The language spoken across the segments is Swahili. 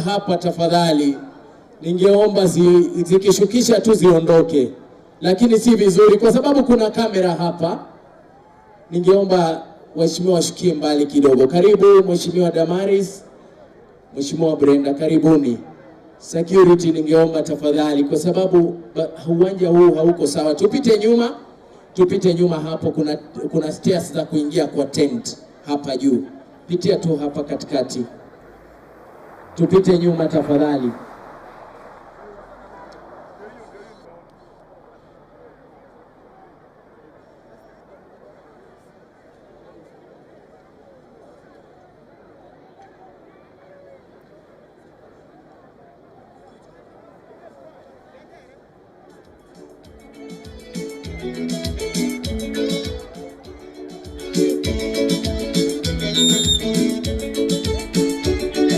hapa tafadhali, ningeomba zikishukisha tu ziondoke, lakini si vizuri kwa sababu kuna kamera hapa. Ningeomba waheshimiwa washukie mbali kidogo. Karibu Mheshimiwa Damaris, Mheshimiwa Brenda, karibuni. Security ningeomba tafadhali, kwa sababu uwanja huu hauko sawa. Tupite nyuma, tupite nyuma hapo, kuna stairs za kuingia kwa tent hapa juu. Pitia tu hapa katikati, tupite nyuma tafadhali.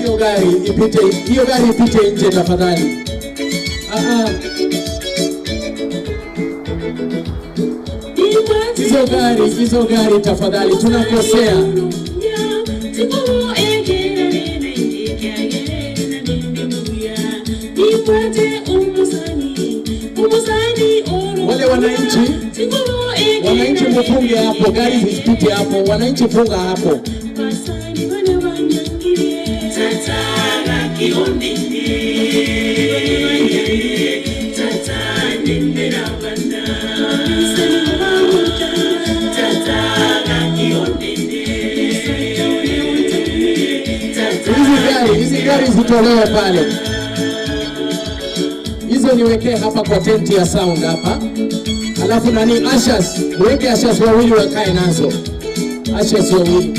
Hiyo gari ipite, hiyo gari ipite nje tafadhali. Ah, ah. Hizo gari tafadhali, tunakosea. Wale wananchi, wananchi mfunge hapo, gari zisipite hapo. Wananchi funga hapo. Hizi gari zitolewe pale. Hizo niwekee hapa kwa tenti ya sound hapa. Alafu nani, ushers, mweke ushers wawili wakae nazo. Ushers wawili.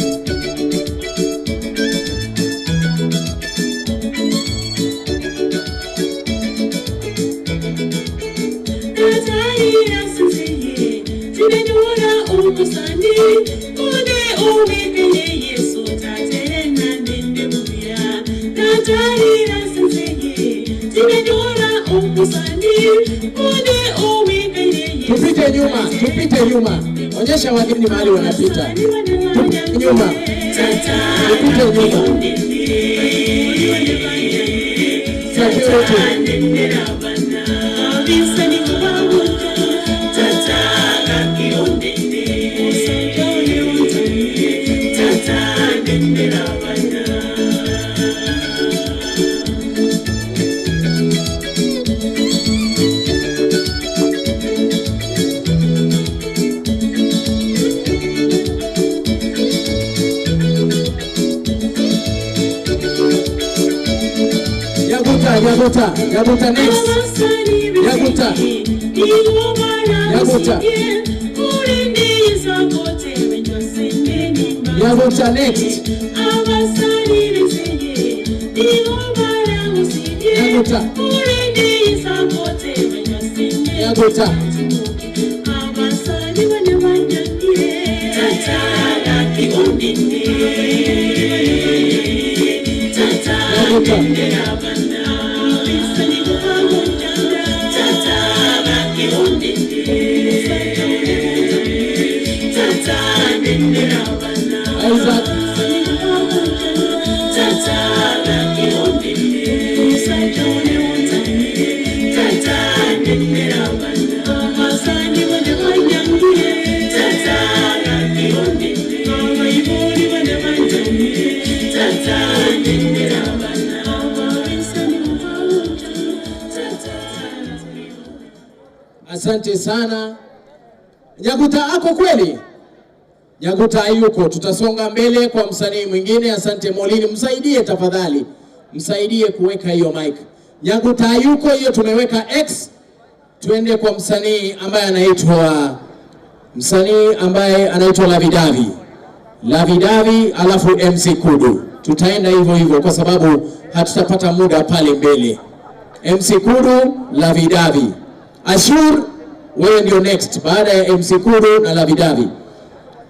Tupite nyuma, tupite nyuma. Onyesha wageni mahali wanapita. Tupite nyuma. Tupite nyuma. Security. Nyaguta, Nyaguta, Nyaguta next. Nyaguta. Nyaguta. Nyaguta next. Nyaguta. Nyaguta. Nyaguta. Isaac. Asante sana. Nyaguta ako kweli? Nyaguta hayuko. Tutasonga mbele kwa msanii mwingine. Asante Molini, msaidie tafadhali, msaidie kuweka hiyo mic. Nyaguta hayuko, hiyo tumeweka X. Tuende kwa msanii ambaye anaitwa Lavidavi. Lavidavi alafu MC Kudu. Tutaenda hivyo hivyo kwa sababu hatutapata muda pale mbele. MC Kudu, Lavidavi. Ashur, wewe ndio next baada ya MC Kudu na Lavidavi.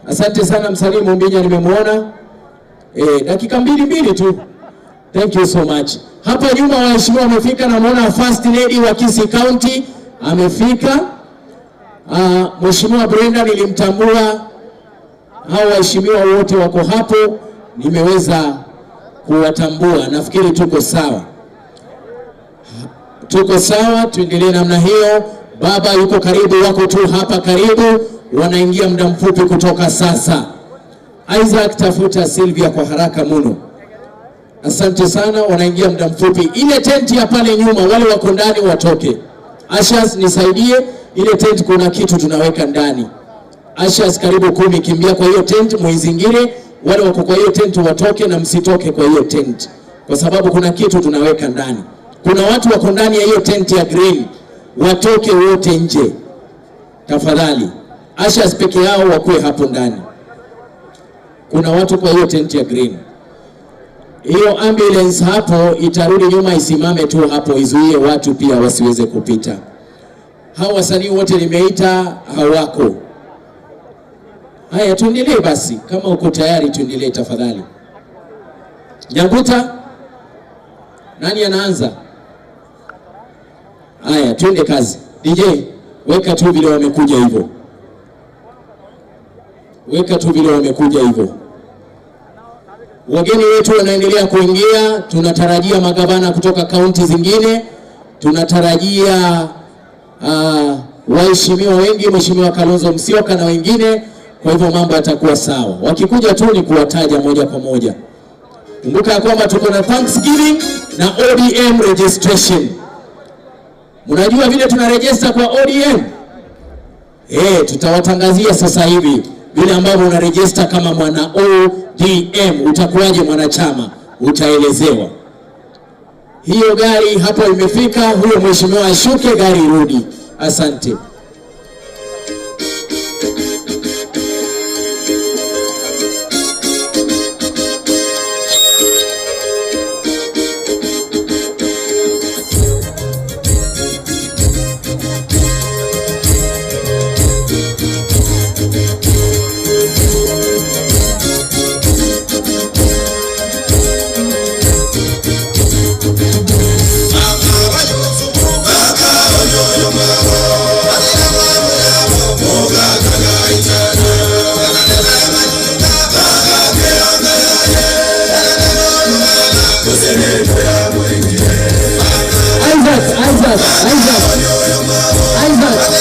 Asante sana msanii Mumbinya, nimemwona. Dakika mbili mbili tu. Thank you so much. Hapa nyuma waheshimiwa wamefika, namuona First Lady wa Kisii County amefika. Mheshimiwa Brenda nilimtambua. Hao waheshimiwa wote wako hapo, nimeweza kuwatambua. Nafikiri tuko sawa, tuko sawa, tuendelee namna hiyo. Baba yuko karibu, wako tu hapa karibu, wanaingia muda mfupi kutoka sasa. Isaac, tafuta Sylvia kwa haraka muno. Asante sana, wanaingia muda mfupi. Ile tenti ya pale nyuma, wale wako ndani watoke. Ushers, nisaidie ile tent, kuna kitu tunaweka ndani. Ushers karibu 10, kimbia kwa hiyo tent, muizingire. Wale wako kwa hiyo tent watoke na msitoke kwa hiyo tent, kwa sababu kuna kitu tunaweka ndani. Kuna watu wako ndani ya hiyo tent ya green, watoke wote nje tafadhali. Ushers peke yao wakuwe hapo ndani. Kuna watu kwa hiyo tent ya green. Hiyo ambulance hapo itarudi nyuma, isimame tu hapo, izuie watu pia wasiweze kupita. Hao wasanii wote nimeita hawako. Haya, tuendelee basi, kama uko tayari tuendelee tafadhali. Nyanguta, nani anaanza? Haya, twende kazi. DJ, weka tu vile wamekuja hivyo, weka tu vile wamekuja hivyo. Wageni wetu wanaendelea kuingia. Tunatarajia magavana kutoka kaunti zingine, tunatarajia waheshimiwa wengi, Mheshimiwa Kalonzo Musyoka na wengine. Kwa hivyo mambo yatakuwa sawa. Wakikuja tu ni kuwataja moja kwa moja. Kumbuka ya kwamba tuko na Thanksgiving na ODM registration. Mnajua vile tunaregister kwa ODM? Tutawatangazia sasa hivi vile ambavyo unaregister kama mwana ODM, utakuwaje mwanachama, utaelezewa. Hiyo gari hapo imefika, huyo mheshimiwa ashuke, gari irudi. Asante. Isaac, Isaac, Isaac, Isaac.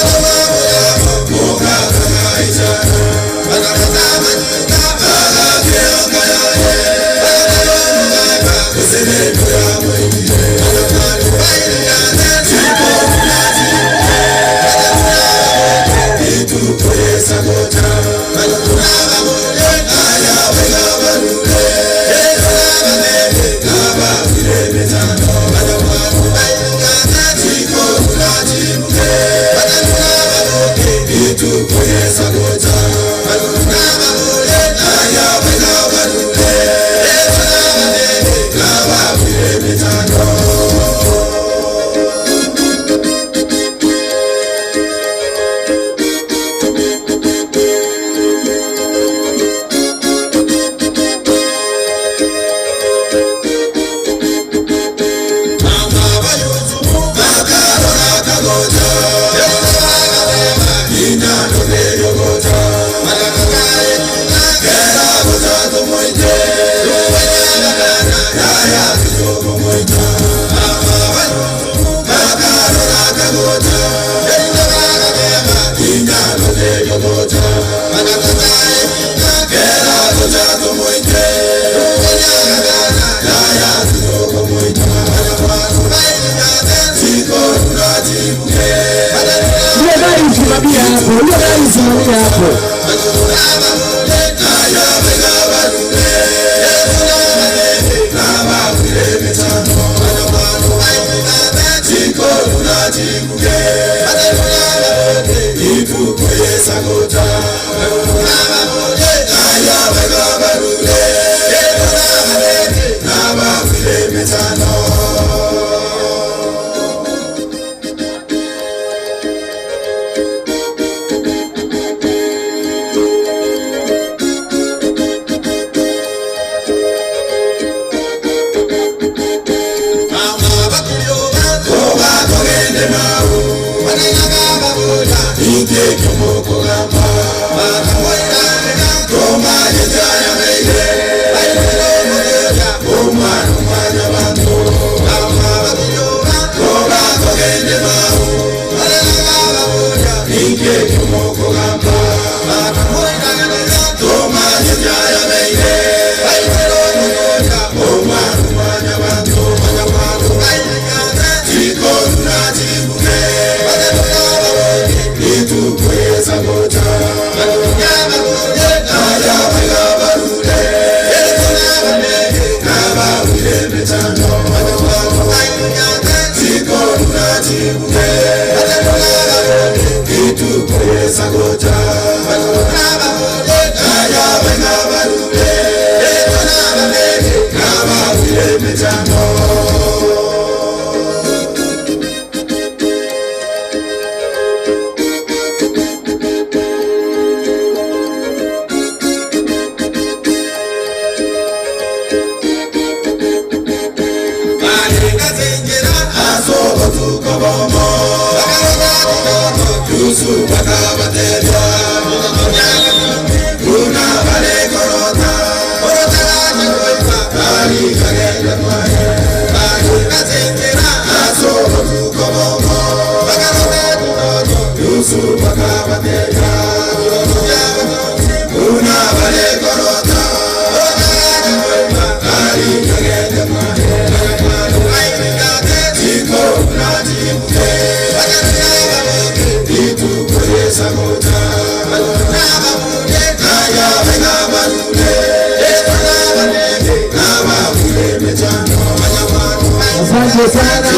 Asante sana.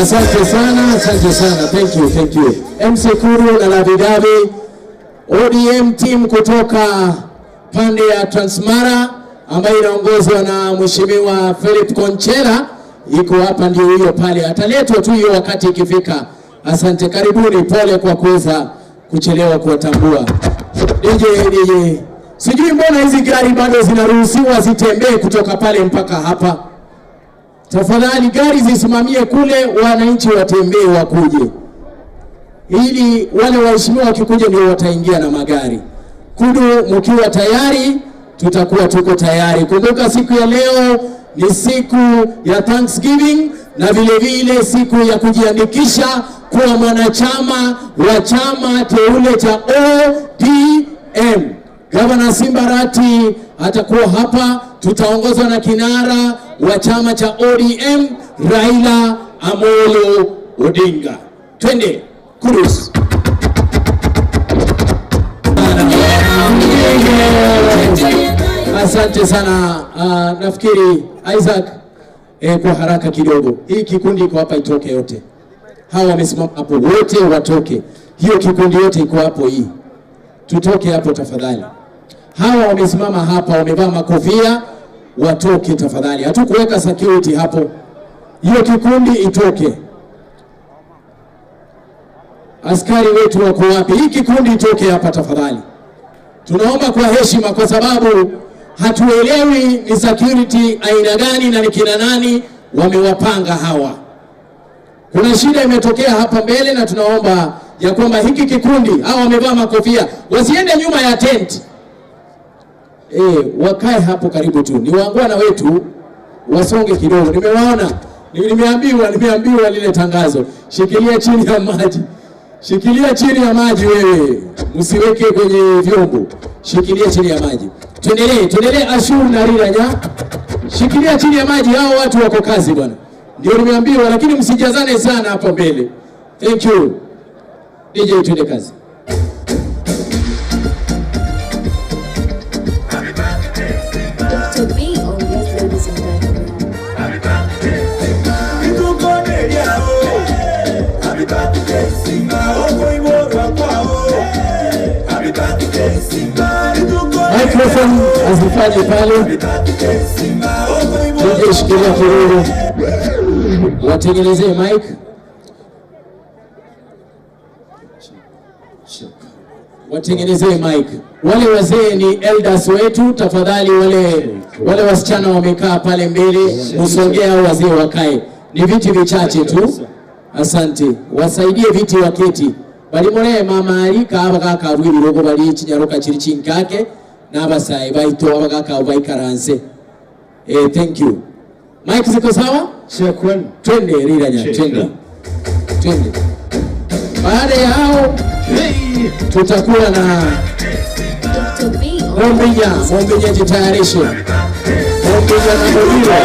Asante sana, asante sana. Thank you, thank you. MC Kuru na Lavidavi, ODM team kutoka pande ya Transmara ambayo inaongozwa na Mheshimiwa Philip Konchela iko hapa, ndio hiyo pale, ataletwa tu hiyo wakati ikifika. Asante, karibuni, pole kwa kuweza kuchelewa kuwatambua. DJ, DJ, sijui mbona hizi gari bado zinaruhusiwa zitembee kutoka pale mpaka hapa. Tafadhali gari zisimamie kule, wananchi watembee wakuje, ili wale waheshimiwa wakikuja ndio wataingia na magari. Kudu, mkiwa tayari, tutakuwa tuko tayari. Kumbuka siku ya leo ni siku ya Thanksgiving na vile vile siku ya kujiandikisha kuwa mwanachama wa chama teule cha ODM. Gavana Simba Arati atakuwa hapa, tutaongozwa na kinara wa chama cha ODM Raila Amolo Odinga. Twende Kudus. Asante sana. Nafikiri Isaac, kwa haraka kidogo, hii kikundi iko hapa itoke yote. Hawa wamesimama hapo wote watoke, hiyo kikundi yote iko hapo, hii tutoke hapo tafadhali. Hawa wamesimama hapa wamevaa makofia watoke tafadhali, hatukuweka security hapo, hiyo kikundi itoke. Askari wetu wako wapi? Hii kikundi itoke hapa tafadhali. Tunaomba kwa heshima, kwa sababu hatuelewi ni security aina gani na ni kina nani wamewapanga hawa. Kuna shida imetokea hapa mbele, na tunaomba ya kwamba hiki kikundi, hawa wamevaa makofia wasiende nyuma ya tent. Wakae hapo karibu tu, ni waangwana wetu, wasonge kidogo. Nimewaona, nimeambiwa lile tangazo, shikilia chini ya maji, shikilia chini ya maji wewe, msiweke kwenye vyombo, shikilia chini ya maji. Tuendelee, tuendelee. Ashur na Riranya, shikilia chini ya maji, hao watu wako kazi bwana, ndio nimeambiwa, lakini msijazane sana hapa mbele. Thank you DJ, tuende kazi. Dr. B on this, ladies and gentlemen. Microphone azifanye pale. DJ, shikilia kidogo, watengenezee mic. Watengenezee mic. Wale wazee ni elders wetu, tafadhali. Wale wasichana wamekaa pale mbele, msongee hao wazee wakae, ni viti vichache tu. Asante, wasaidie viti waketi. Balimole mama alika abagaka bw'ibirogo bali chinyaruka chiri chinkake n'abasayi baito abagaka baikaranse. Thank you. Mic ziko sawa? Twende Riranya, twende. Twende. Baada ya hao tutakuwa na Dr. B on Mombinya. Mombinya jitayarishe. Mombinya na Mobilo.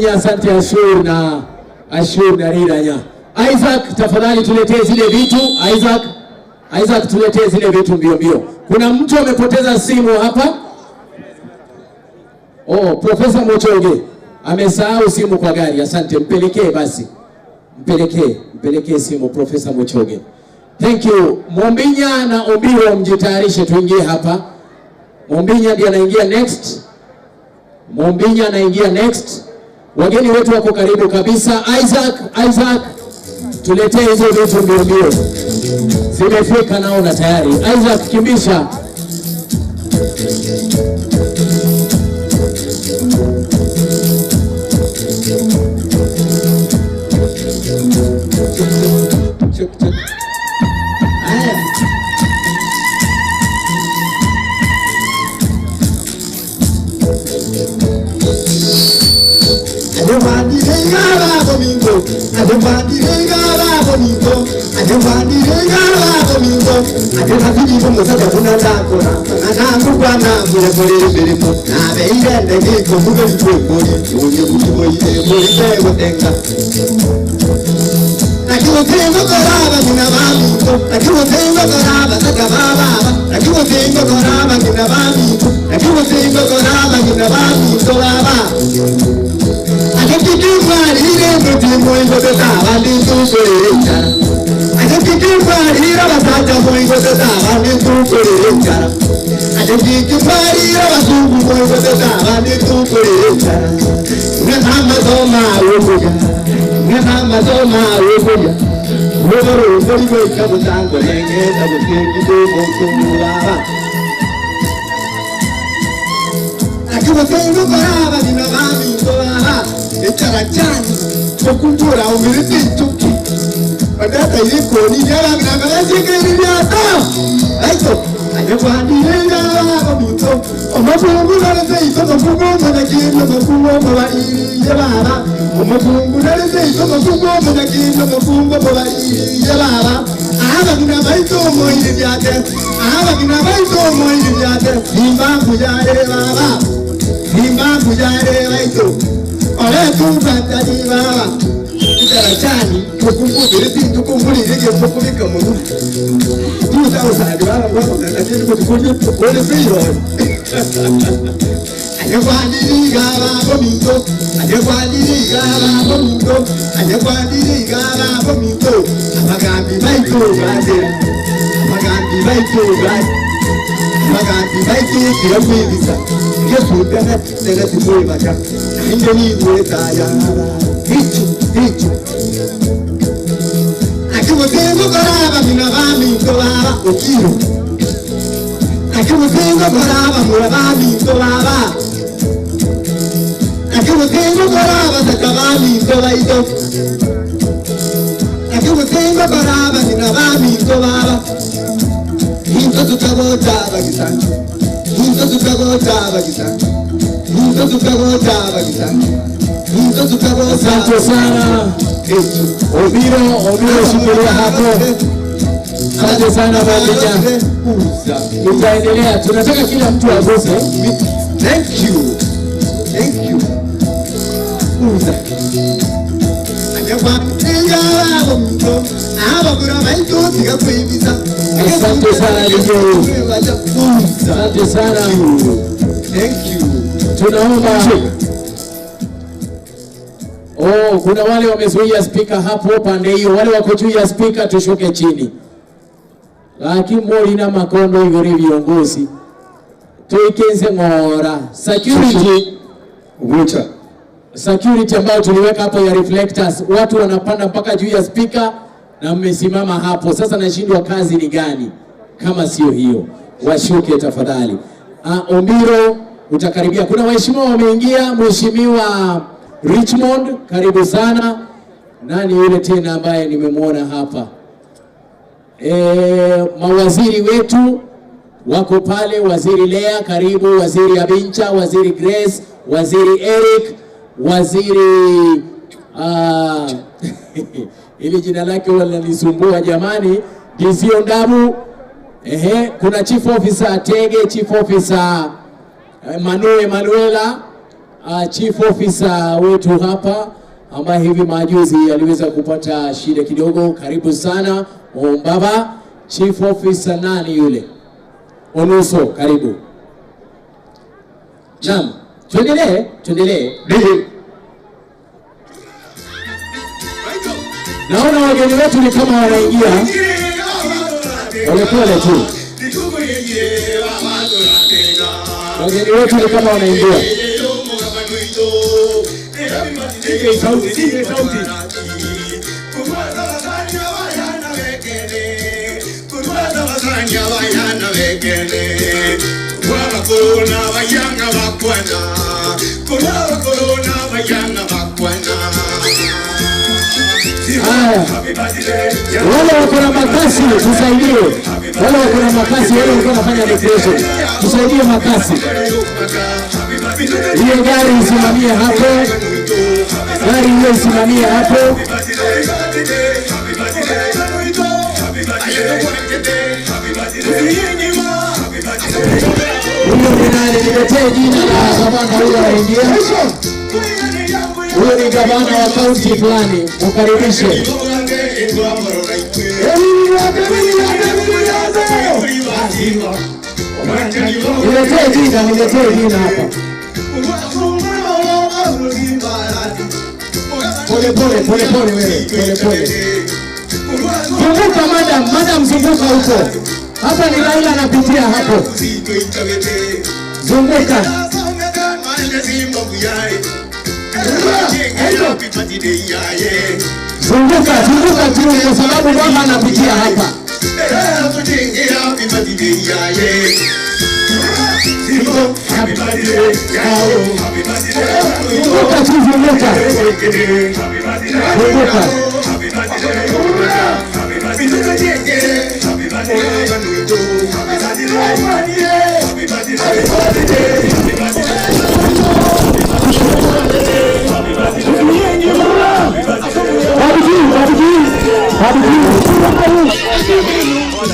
Mombinya, asante Ashur na Ashur na Riranya. Isaac, tafadhali tuletee zile vitu. Isaac, Isaac, tuletee zile vitu mbio mbio. Kuna mtu amepoteza simu hapa. Oh, Profesa Mochoge amesahau simu kwa gari. Asante, mpelekee basi, mpelekee, mpelekee simu Profesa Mochoge. Thank you. Mombinya na Obiro, mjitayarishe tuingie hapa. Mombinya ndiye anaingia next. Mombinya anaingia next. Wageni wetu wako karibu kabisa. Isaac, Isaac, tuletee hizo vitu mbio mbio. Zimefika naona tayari. Isaac, kimbisha. Check, check. Haya. Asante sana. Obiro, Obiro, shikilia hapo. Asante sana Mombinya. Tutaendelea, tunataka kila mtu aguse. Thank you. Thank you. Asante sana DJ. Asante sana. Thank you. Tunaomba. Oh, kuna wale wamezuia spika hapo pande hiyo, wale wako juu ya spika tushuke chini. Lakini molina makondo igori viongozi. Tuikenze ngora. Security Ugucha. Security ambayo tuliweka hapo ya reflectors, watu wanapanda mpaka juu ya spika na mmesimama hapo. Sasa nashindwa kazi ni gani kama sio hiyo? Washuke tafadhali. Ombiro utakaribia. Kuna waheshimiwa wameingia. Mheshimiwa Richmond, karibu sana. Nani yule tena ambaye nimemwona hapa? Mawaziri wetu wako pale. Waziri Lea, karibu. Waziri Abincha, Waziri Grace, Waziri Eric, Waziri ili jina lake walinisumbua jamani, Dizio Ndabu. Ehe, kuna Chief Officer Tege, Chief Officer Manu Emanuela. Chief Officer wetu hapa ambaye hivi majuzi aliweza kupata shida kidogo. Karibu sana Ombaba. Chief Officer nani yule? Onuso, karibu. Naam, tuendelee, tuendelee. DJ. Naona wageni wetu ni kama wanaingia polepole tu. Wageni wetu ni kama wanaingia. DJ sauti, DJ sauti. Haya, wale wako na makasi tusaidie, wale wako na makasi, wale walikuwa wanafanya decoration, tusaidie makasi. Hiyo gari isimamie hapo, gari hiyo isimamie hapo. Huyo ni nani? Niletee jina la gavana huyo anaingia. Huyo ni gavana wa kaunti fulani, mkaribishe. Niletee jina, niletee jina hapa. Pole pole pole pole wewe, pole pole. Zunguka madam, madam zunguka huko. Hapa ni Raila anapitia hapo. Zunguka. Zunguka, zunguka tu kwa sababu mama anapitia hapa. Zunguka tu, zunguka. Zunguka.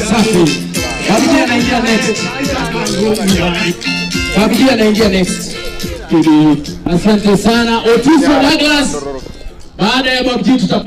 Safi. Babiji anaingia next. Babiji anaingia next. Asante sana Otiso Douglas. Baada ya Babiji tuta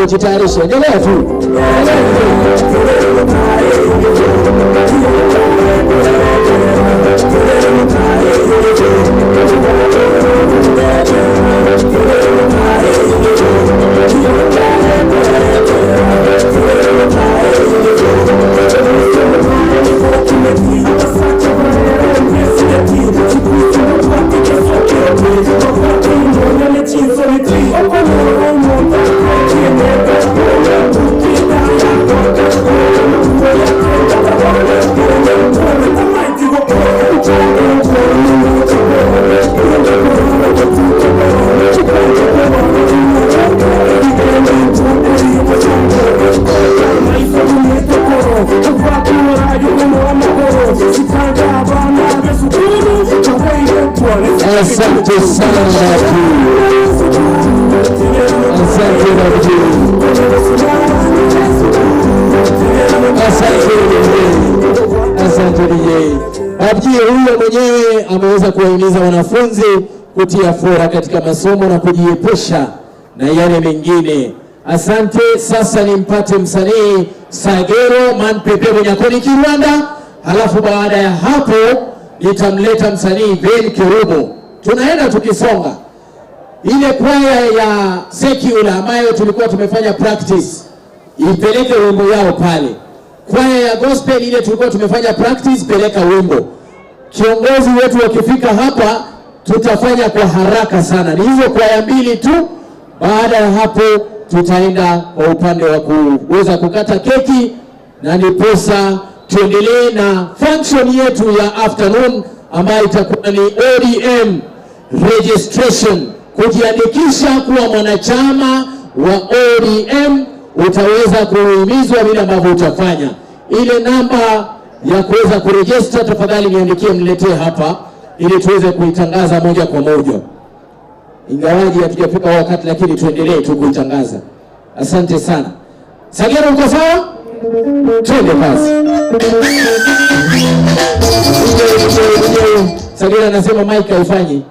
Jitayarishe, endelea tu. Asante sana Nabii. Asante Nabii. Asante DJ. Asante DJ. Nabii huyo mwenyewe ameweza kuwahimiza wanafunzi kutia fora katika masomo na kujiepusha na yale mengine. Asante. Sasa nimpate msanii Sagero Manpepe Munyakoni Kirwanda, halafu baada ya hapo nitamleta msanii Ben Kerubo. Tunaenda tukisonga. Ile kwaya ya secular ambayo tulikuwa tumefanya practice ipeleke wimbo yao pale. Kwaya ya gospel ile tulikuwa tumefanya practice, peleka wimbo. Kiongozi wetu wakifika hapa tutafanya kwa haraka sana. Ni hizo kwaya mbili tu. Baada ya hapo tutaenda kwa upande wa kuweza kukata keki na ndiposa tuendelee na function yetu ya afternoon ambayo itakuwa ni ODM registration. Kujiandikisha kuwa mwanachama wa ODM, utaweza kuhimizwa vile ambavyo utafanya. Ile namba ya kuweza kuregister tafadhali niandikie, mniletee hapa ili tuweze kuitangaza moja kwa moja. Ingawaji hatujafika wakati, lakini tuendelee tu kuitangaza. Asante sana. Sagero, uko sawa? Twende kazi. Sagero anasema mic haifanyi.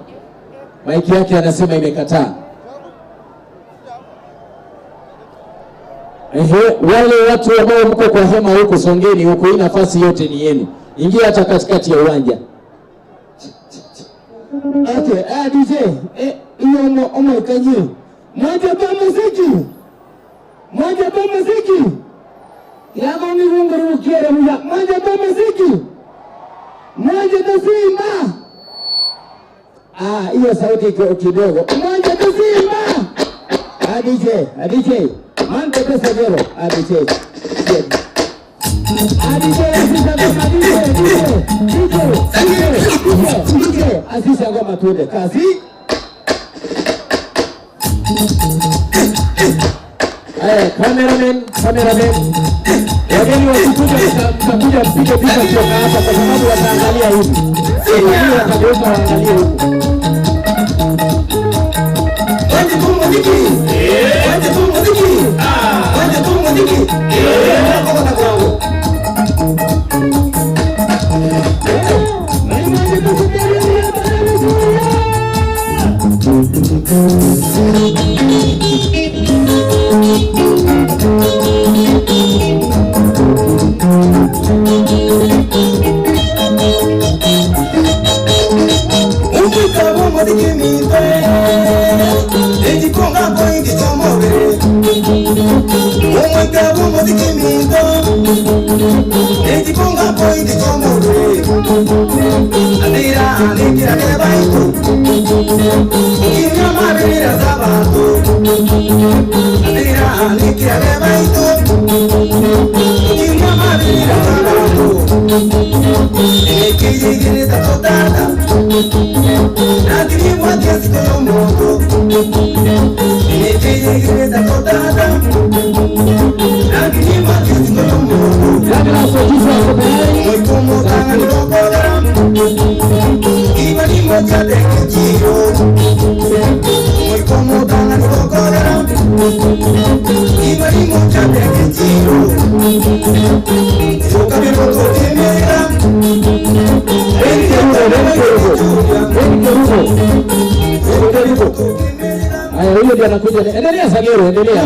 Mic yake anasema imekataa. Ehe, wale watu ambao mko kwa hema huko, songeni huko, hii nafasi yote ni yenu. Ingia hata katikati ya uwanja. Okay, DJ, iyo omo kanyi. Mwaje ba muziki. Mwaje ba muziki. Yago ni rukiere muya. Mwaje ba muziki. Mwaje ba Simba. Ah, hiyo sauti kidogo. Mwaje ba Simba. Ah, DJ, ah, DJ. Mante pesa gero. Ah, DJ. Ah, DJ, asisha ngoma, DJ, DJ, DJ, DJ, asisha ngoma tuende kazi. Haya, cameraman, cameraman. Wageni wakikuja mtakuja mpige picha kutoka hapa kwa sababu wataangalia hivi. Wengine watageuka waangalie huku. Waje tu muziki. Waje tu muziki. Waje tu muziki. Kwa kwangu. Haya, huyo ndiye anakuja. Endelea Sagero, endelea.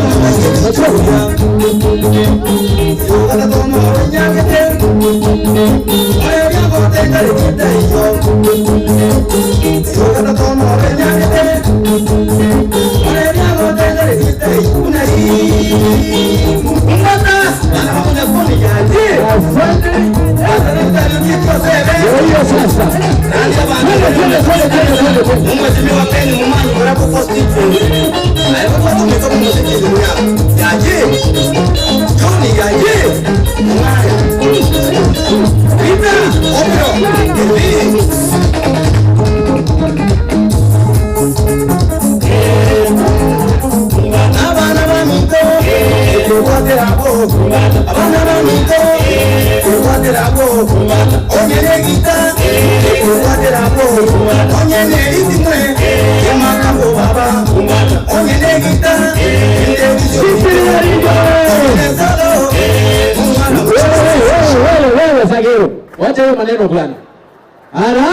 Hiyo sasa. Mheshimiwa Ken Mumanyi Murapo constituency. Alikuwa tumetoka muziki dunia. Yaje. Joni yaje. Mwana. Rita Opro. Ebi. Abana bamito. Ekwatera bo. Abana bamito. Ekwatera bo. Onyele gita. Ekwatera bo. Onyele itimwe. Emakambo baba. Onyele gita. Wewe Sagero, wacha hiyo maneno bwana. Ara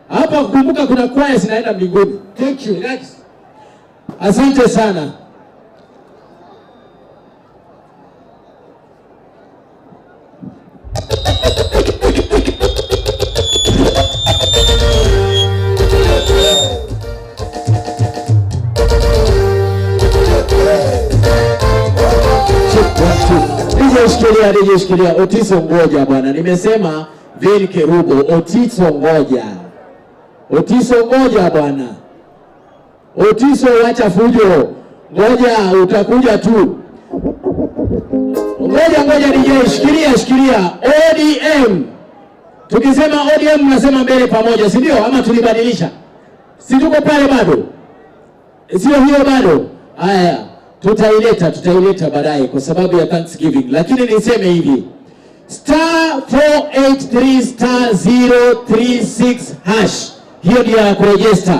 hapa kumbuka kuna kwaya zinaenda mbinguni. Thank you. Relax. Asante sana. DJ shikilia, DJ shikilia. Otiso ngoja bwana. Nimesema Vin Kerubo, Otiso ngoja. Otiso ngoja bwana. Otiso wacha fujo. Ngoja utakuja tu. Ngoja ngoja DJ shikilia shikilia. ODM. Tukisema ODM mnasema mbele pamoja, si ndio? Ama tulibadilisha? Si tuko pale bado? Sio hiyo bado? Haya, tutaileta baadaye kwa sababu ya Thanksgiving. Lakini niseme hivi. Star 483 star 036 hash. Hiyo ndio ya kuregister.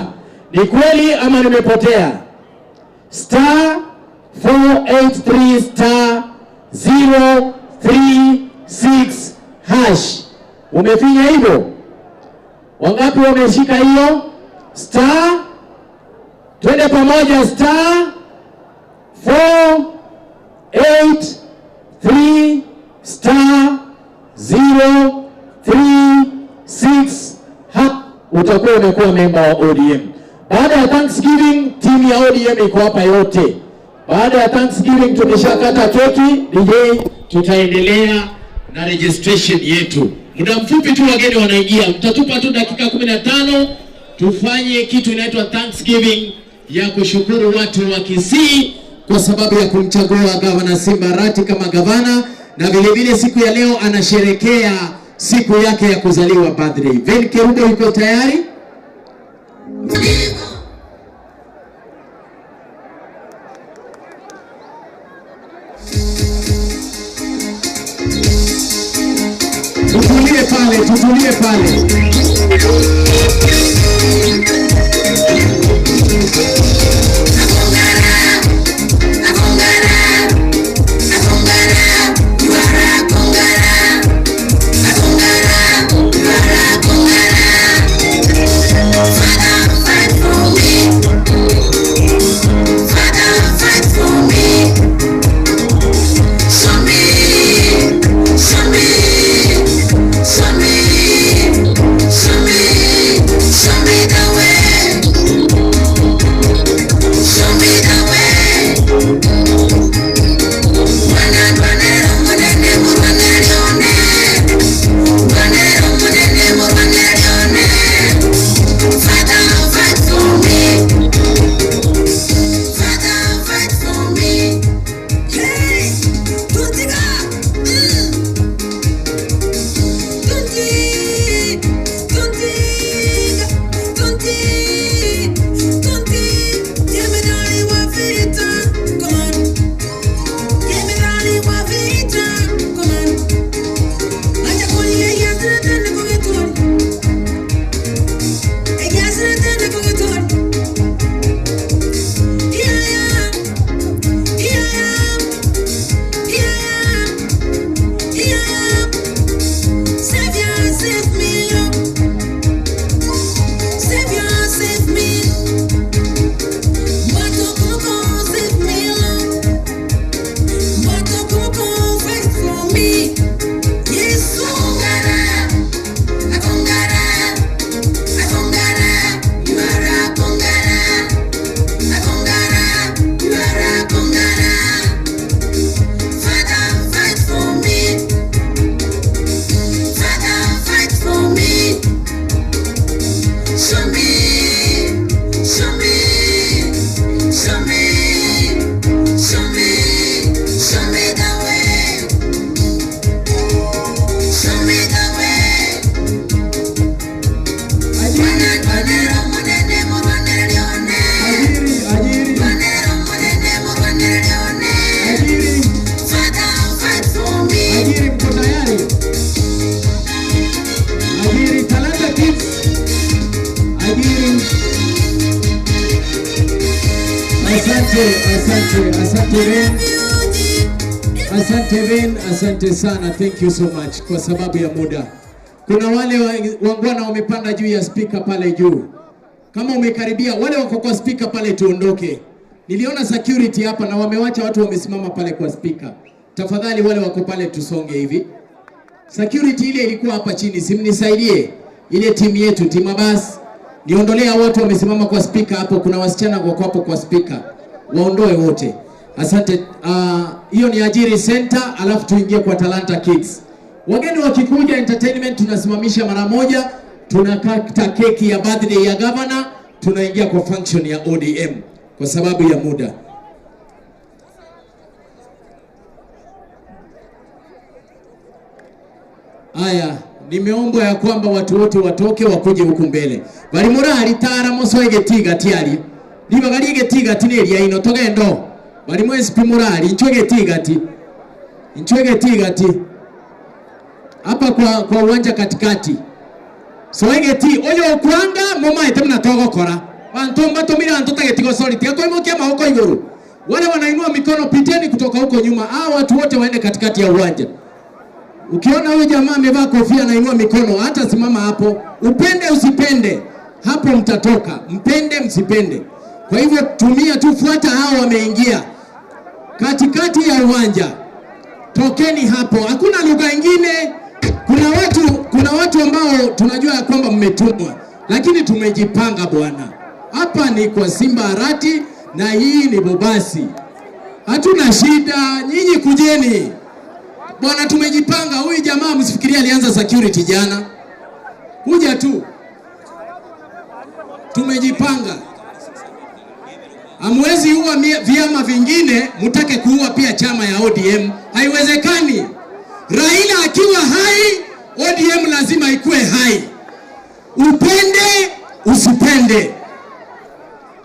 Ni kweli ama nimepotea? Star 483 star 036 hash. Umefinya hivyo? Wangapi wameshika hiyo? Star, twende pamoja, star 4 8 3 star 0 3 6 ha. Utakuwa umekuwa memba wa ODM. Baada ya Thanksgiving, timu ya ODM iko hapa yote. Baada ya Thanksgiving tumeshakata keki, DJ, tutaendelea na registration yetu. Muda mfupi tu wageni wanaingia, mtatupa tu dakika 15 tufanye kitu inaitwa Thanksgiving ya kushukuru watu wa Kisii kwa sababu ya kumchagua Gavana Simba Arati kama gavana, na vile vile siku ya leo anasherekea siku yake ya kuzaliwa, birthday. Vin Kerubo yuko tayari? Tutulie pale, tutulie pale. Show me, show me, show me. Asante, asante, asante Ben. Asante Ben, asante sana. Thank you so much kwa sababu ya muda. Kuna wale wangwana wamepanda juu ya speaker pale juu. Kama umekaribia wale wako kwa speaker pale tuondoke. Niliona security hapa na wamewacha watu wamesimama pale kwa speaker. Tafadhali wale wako pale tusonge hivi. Security ile ilikuwa hapa chini, simnisaidie. Ile timu yetu, timu Abbas, niondolea watu wamesimama kwa speaker hapo. Kuna wasichana wako hapo kwa speaker, waondoe wote. Asante. Hiyo ni Ajiri Center, alafu tuingie kwa Talanta Kids. Wageni wakikuja entertainment tunasimamisha mara moja, tunakata keki ya birthday ya governor, tunaingia kwa function ya ODM kwa sababu ya muda. Aya, nimeombwa ya kwamba watu wote watoke wakuje huku mbele. Bari murari tara mosoege tigati ari. Niba gari tigati ne ria ino togendo. Bari mo SP murari nchwege tigati. Nchwege tigati. Hapa kwa uwanja katikati. Soege ti oyo kwanga moma ete mnatogokora. Bantu mbatumira antu tagetigo sorry tiga koimokia maboko iguru. Wale wanainua mikono piteni kutoka huko nyuma. Hao watu wote waende katikati ya uwanja. Ukiona huyu jamaa amevaa kofia anainua mikono, hata simama hapo, upende usipende, hapo mtatoka, mpende msipende. Kwa hivyo tumia tu, fuata hao wameingia katikati ya uwanja, tokeni hapo, hakuna lugha ingine. Kuna watu ambao tunajua kwamba mmetumwa, lakini tumejipanga bwana. Hapa ni kwa Simba Arati na hii ni Bobasi, hatuna shida, nyinyi kujeni. Bwana, tumejipanga. Huyu jamaa msifikirie alianza security jana. Kuja tu. Tumejipanga. Hamwezi uwa vyama vingine, mutake kuua pia chama ya ODM. Haiwezekani. Raila akiwa hai, ODM lazima ikue hai. Upende, usipende.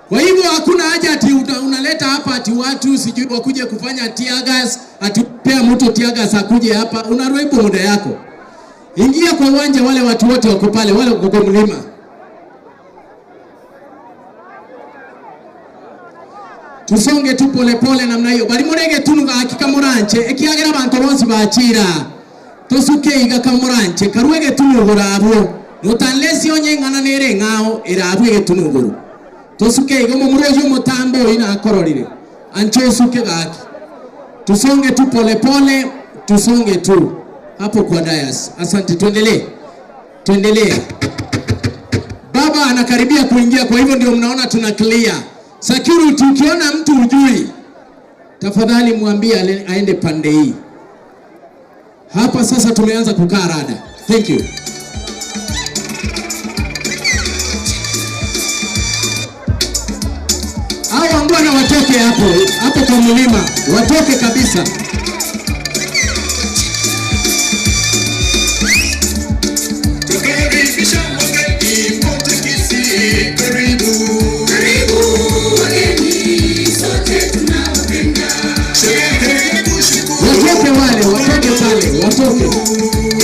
Kwa hivyo hakuna haja ati unaleta hapa ati watu sijui wakuje kufanya tear gas, ati pea mtu tear gas akuje hapa, unaraibu muda yako. Ingia kwa uwanja, wale watu wote wako pale, wale wako kwa mlima. Tusonge tu pole pole namna hiyo. Bali murege tunuga hakika muranche, ekiagera bantu bonsi bachira. Tosuke iga kamuranche, karuege tunugura abo. Notanlesi onye ngana nere ngao erabwege tunuguru. Tosuke iga murojo mutambo ina akororire. Ancho usuke gaki. Tusonge tu pole pole, tusonge tu hapo kwa dais. Asante, tuendelee. Tuendelee. Baba anakaribia kuingia, kwa hivyo ndio mnaona tuna clear. Security, ukiona mtu hujui, tafadhali mwambie aende pande hii. Hapa sasa tumeanza kukaa rada. Thank you. Hao wangwana watoke hapo, hapo kwa mlima, watoke kabisa. Tukaribisha wageni wote Kisii, karibu. Karibu wageni, sote tunawapenda. Sherehe ya kushukuru. Watoke wale, watoke pale, watoke.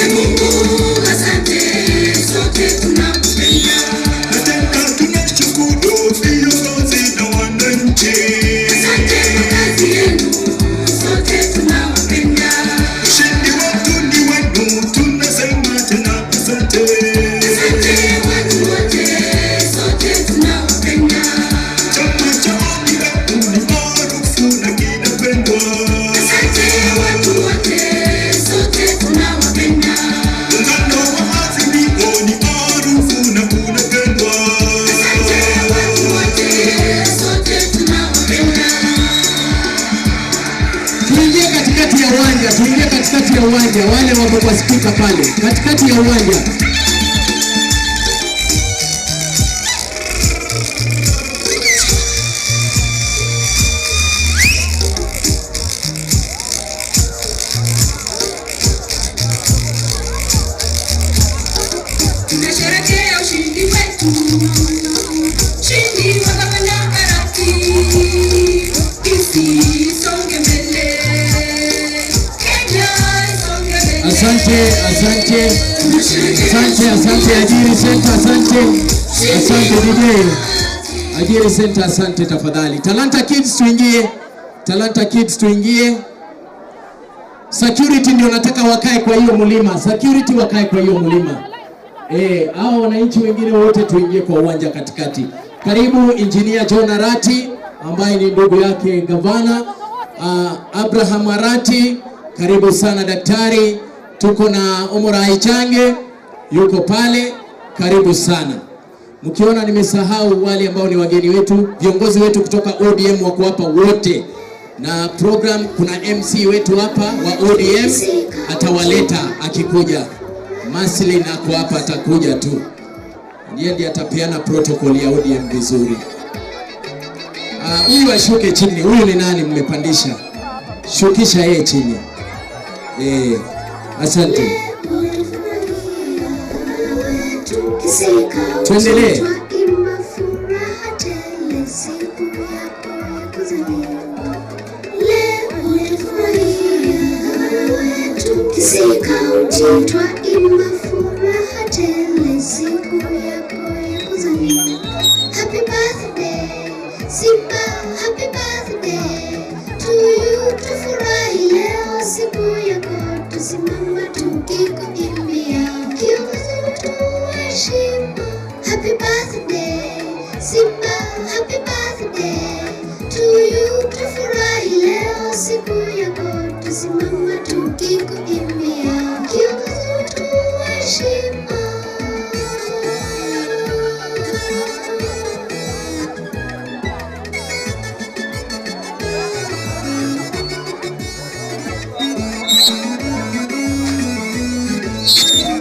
E Mungu, asante, sote tunakupenda. Na tena tunashukuru viongozi na wananchi. Asante kwa kazi yenu, sote tunawapenda. Ushindi wetu ni wenu, tunasema tena asante. Asante watu wote, sote tunawapenda. Chama cha ODM ni maarufu na kinapendwa. Asante watu wote, sote tunawapenda. Muungano wa Azimio ni maarufu na unapendwa. Asante watu wote, sote tunawapenda. Tuingie katikati ya uwanja, tuingie katikati ya uwanja, wale wako kwa speaker pale, katikati ya uwanja. Tunasherehekea ushindi wetu, ushindi wa Gavana Arati. Kisii isonge mbele, Kenya isonge mbele. Asante, asante. Asante, asante Ajiri Center, asante. Asante DJ. Ajiri Center, asante tafadhali. Talanta Kids tuingie. Talanta Kids tuingie. Security ndio nataka wakae kwa hiyo mlima. Security wakae kwa hiyo mlima. Hao wananchi wengine wote tuingie kwa uwanja katikati. Karibu Engineer John Arati ambaye ni ndugu yake gavana. Abraham Arati, karibu sana daktari. Tuko na Omorai Change yuko pale, karibu sana. Mkiona nimesahau wale ambao ni wageni wetu, viongozi wetu kutoka ODM wako hapa wote, na program, kuna MC wetu hapa wa ODM atawaleta akikuja. Maslin ako hapa, atakuja tu, ndiye ndiye atapeana protocol ya ODM vizuri. Huyu ashuke chini. Huyu ni nani mmepandisha? Shukisha yeye chini. Asante. Tuendelee. Happy birthday, Simba, happy birthday to you. Tufurahi leo siku yako, tusimama tukikuimbia, kiongozi wetu wa heshima. Happy birthday, Simba, happy birthday to you. Tufurahi leo siku yako, tusimama tukikuimbia, kiongozi wetu wa heshima.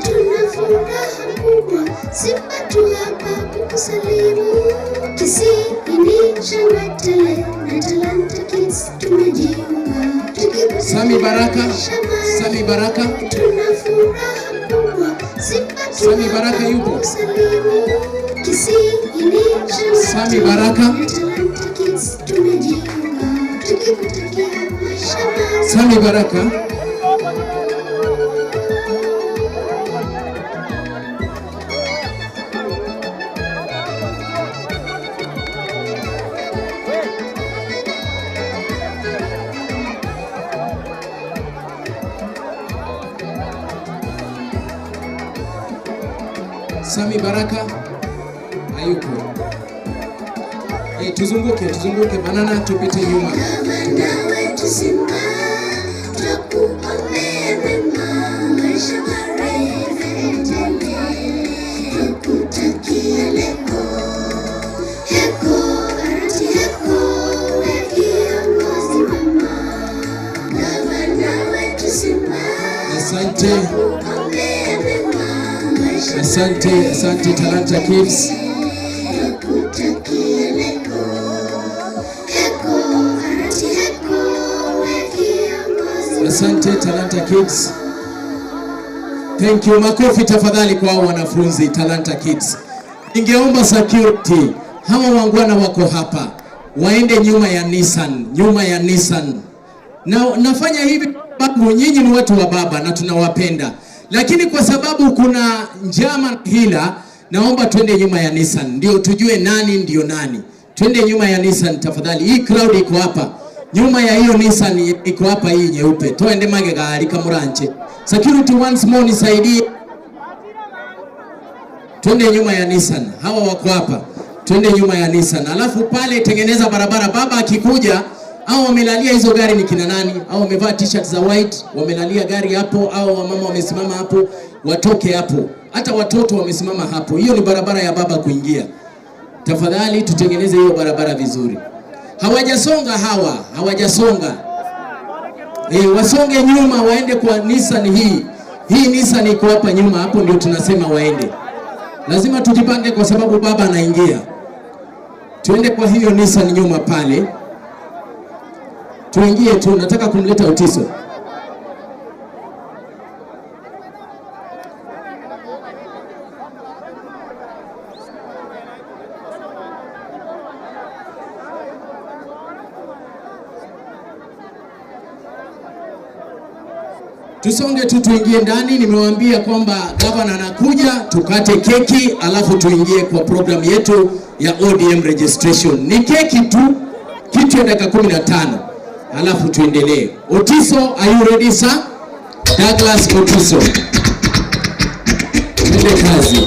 Tuna furaha kubwa, Simba tu hapa kukusalimu. Kisii ni shangwe tele na Talanta Kids tumejiunga. Tukikutakia Sami Baraka, maisha marefu. Sami Baraka. Tuna furaha kubwa, Simba tu Sami Baraka hapa yupo? kukusalimu. Kisii ni shangwe Sami tele Baraka. na Talanta Kids tumejiunga. Tukikutakia maisha marefu. Sami Baraka. Sami Baraka hayupo. Tuzunguke, tuzunguke banana, tupite nyuma. Gavana wetu Simba, twakuombea mema, maisha marefu tele, twakutakia leo heko, Arati heko, we kiongozi mwema. Gavana wetu Simba, Asante. twakuombea mema, maisha Asante, asante Talanta Kids. twakutakia leo heko, Arati heko, we kiongozi Asante Talanta Kids. Thank you. Makofi tafadhali kwa hao wanafunzi Talanta Kids. Ningeomba security, hawa wangwana wako hapa, waende nyuma ya Nissan, nyuma ya Nissan. Na nafanya hivi sababu nyinyi ni watu wa baba na tunawapenda, lakini kwa sababu kuna njama na hila, naomba twende nyuma ya Nissan ndio tujue nani ndio nani. Twende nyuma ya Nissan tafadhali. Hii crowd iko hapa nyuma ya hiyo Nissan iko hapa, hii nyeupe. Twende mage gari kamuranche. Security once more nisaidie. Twende nyuma ya Nissan. Hawa wako hapa. Twende nyuma ya Nissan. Alafu pale tengeneza barabara. Baba akikuja, au wamelalia hizo gari ni kina nani? Au wamevaa t-shirt za white, wamelalia gari hapo, au wamama wamesimama hapo, watoke hapo. Hata watoto wamesimama hapo. Hiyo ni barabara ya baba kuingia. Tafadhali tutengeneze hiyo barabara vizuri. Hawajasonga hawa, hawajasonga. Wasonge nyuma waende kwa Nissan hii. Hii Nissan iko hapa nyuma, hapo ndio tunasema waende. Lazima tujipange kwa sababu baba anaingia. Tuende kwa hiyo Nissan nyuma pale. Tuingie tu, nataka kumleta Otiso. Tusonge tu tuingie ndani. Nimewaambia kwamba gavana anakuja, tukate keki alafu tuingie kwa program yetu ya ODM registration. Ni keki tu, kitu ya dakika 15, alafu tuendelee. Otiso, are you ready, sir? Douglas Otiso, tuende kazi.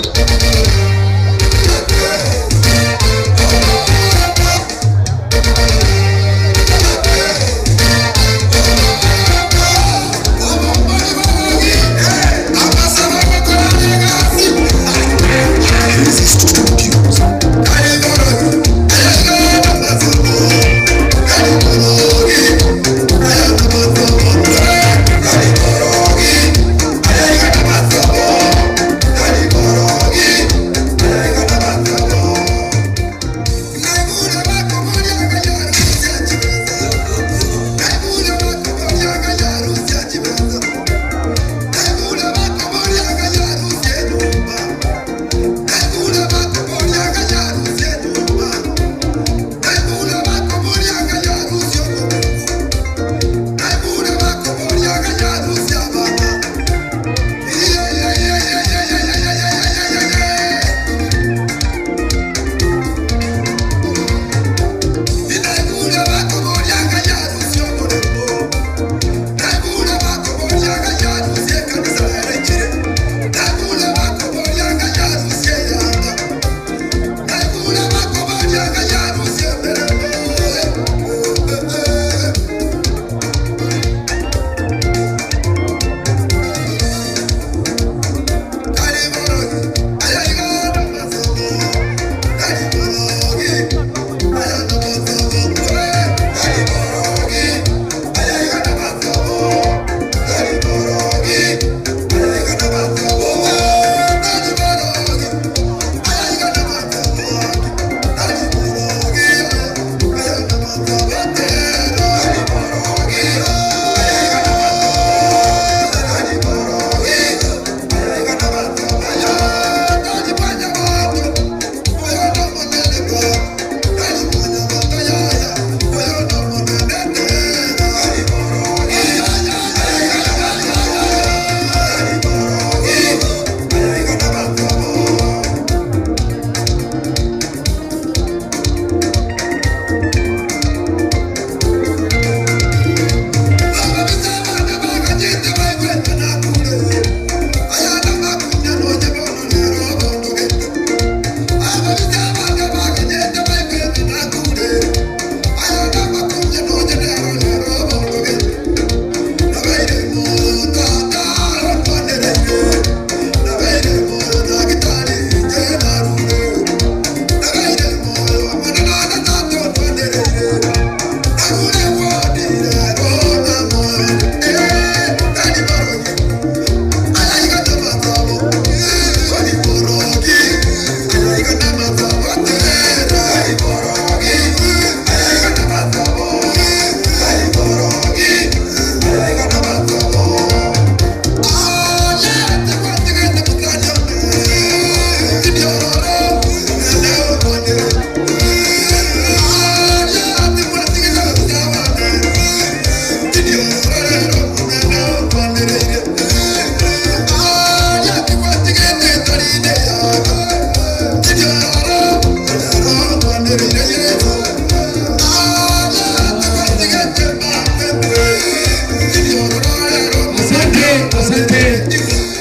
Asante, asante,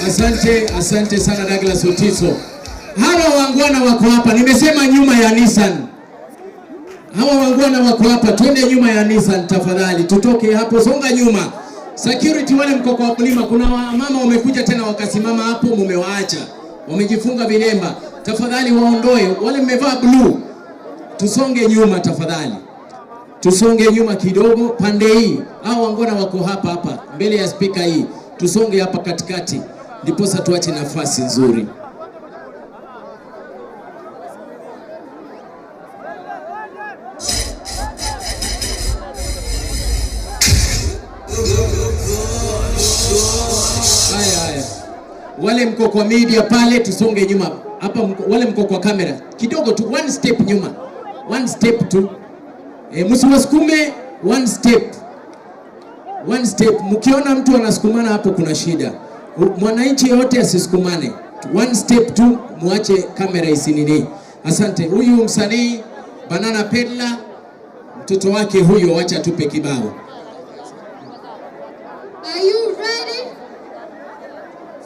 asante, asante sana Douglas Otiso. Hawa wangwana wako hapa, nimesema nyuma ya Nissan. Hawa wangwana wako hapa, twende nyuma ya Nissan tafadhali, tutoke hapo, songa nyuma. Security wale mko kwa mlima, kuna wamama wamekuja tena wakasimama hapo, mumewaacha wamejifunga vilemba, tafadhali waondoe wale mmevaa blue, tusonge nyuma tafadhali, tusonge nyuma kidogo pande hii. Hao wangwana wako hapa hapa mbele ya spika hii, tusonge hapa katikati, ndiposa tuache nafasi nzuri. Haya, haya, wale mko kwa media pale, tusonge nyuma hapa. Wale mko kwa kamera kidogo tu, one step nyuma, one step tu. E, msiwasukume, one step, One step. Mkiona mtu anasukumana hapo kuna shida. Mwananchi yote asisukumane. One step tu, muache kamera isinini. Asante. Huyu msanii Banana Pedla, mtoto wake huyo, wacha tupe kibao. Are you ready?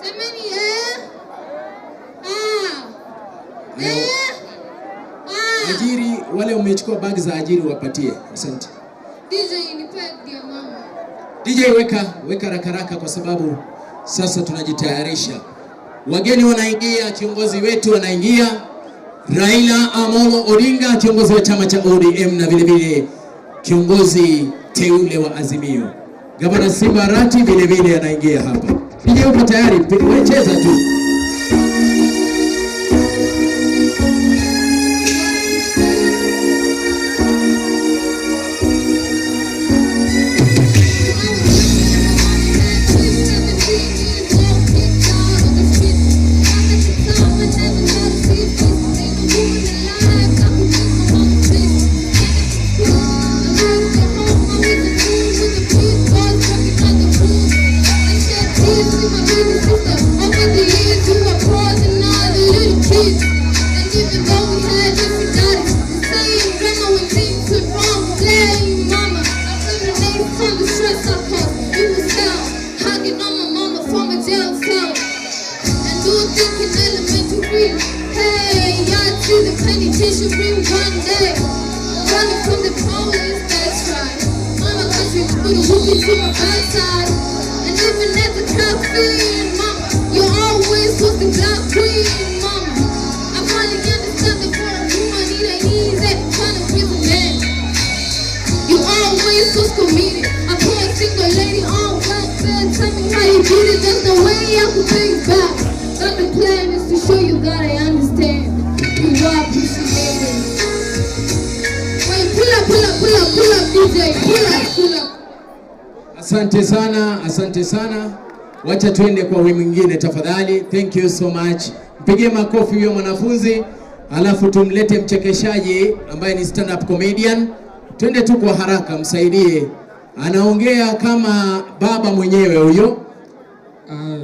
Semeni eh? Ah. Eh? Ah. Ajiri, wale umechukua bag za ajiri wapatie. Asante. DJ nipe ya mama. DJ weka weka rakaraka kwa sababu sasa tunajitayarisha. Wageni wanaingia, kiongozi wetu anaingia, Raila Amolo Odinga, kiongozi wa chama cha ODM na vile vile kiongozi teule wa Azimio. Gavana Simba Arati vile vile anaingia hapa. DJ uko tayari? Wewe cheza tu. Hey, y'all to the penitentiary one day. Running from the police, that's right. Mama got you put a whoopee to my backside. And even at the cafe, mama, you always was the black queen, mama. I finally understand that for a woman, it ain't easy trying to raise a man. You always was committed. I put a single lady on welfare. Tell me how you did it. There's no way I could pay you back. But the plan is to show you that I understand. You are appreciated. Wait, pull up, pull up, pull up, pull up, DJ. Pull up, pull up. Asante sana, asante sana. Wacha tuende kwa huyu mwingine tafadhali. Thank you so much. Mpigie makofi huyo mwanafunzi, alafu tumlete mchekeshaji ambaye ni stand up comedian. Twende tu kwa haraka, msaidie. Anaongea kama baba mwenyewe huyo. Aya,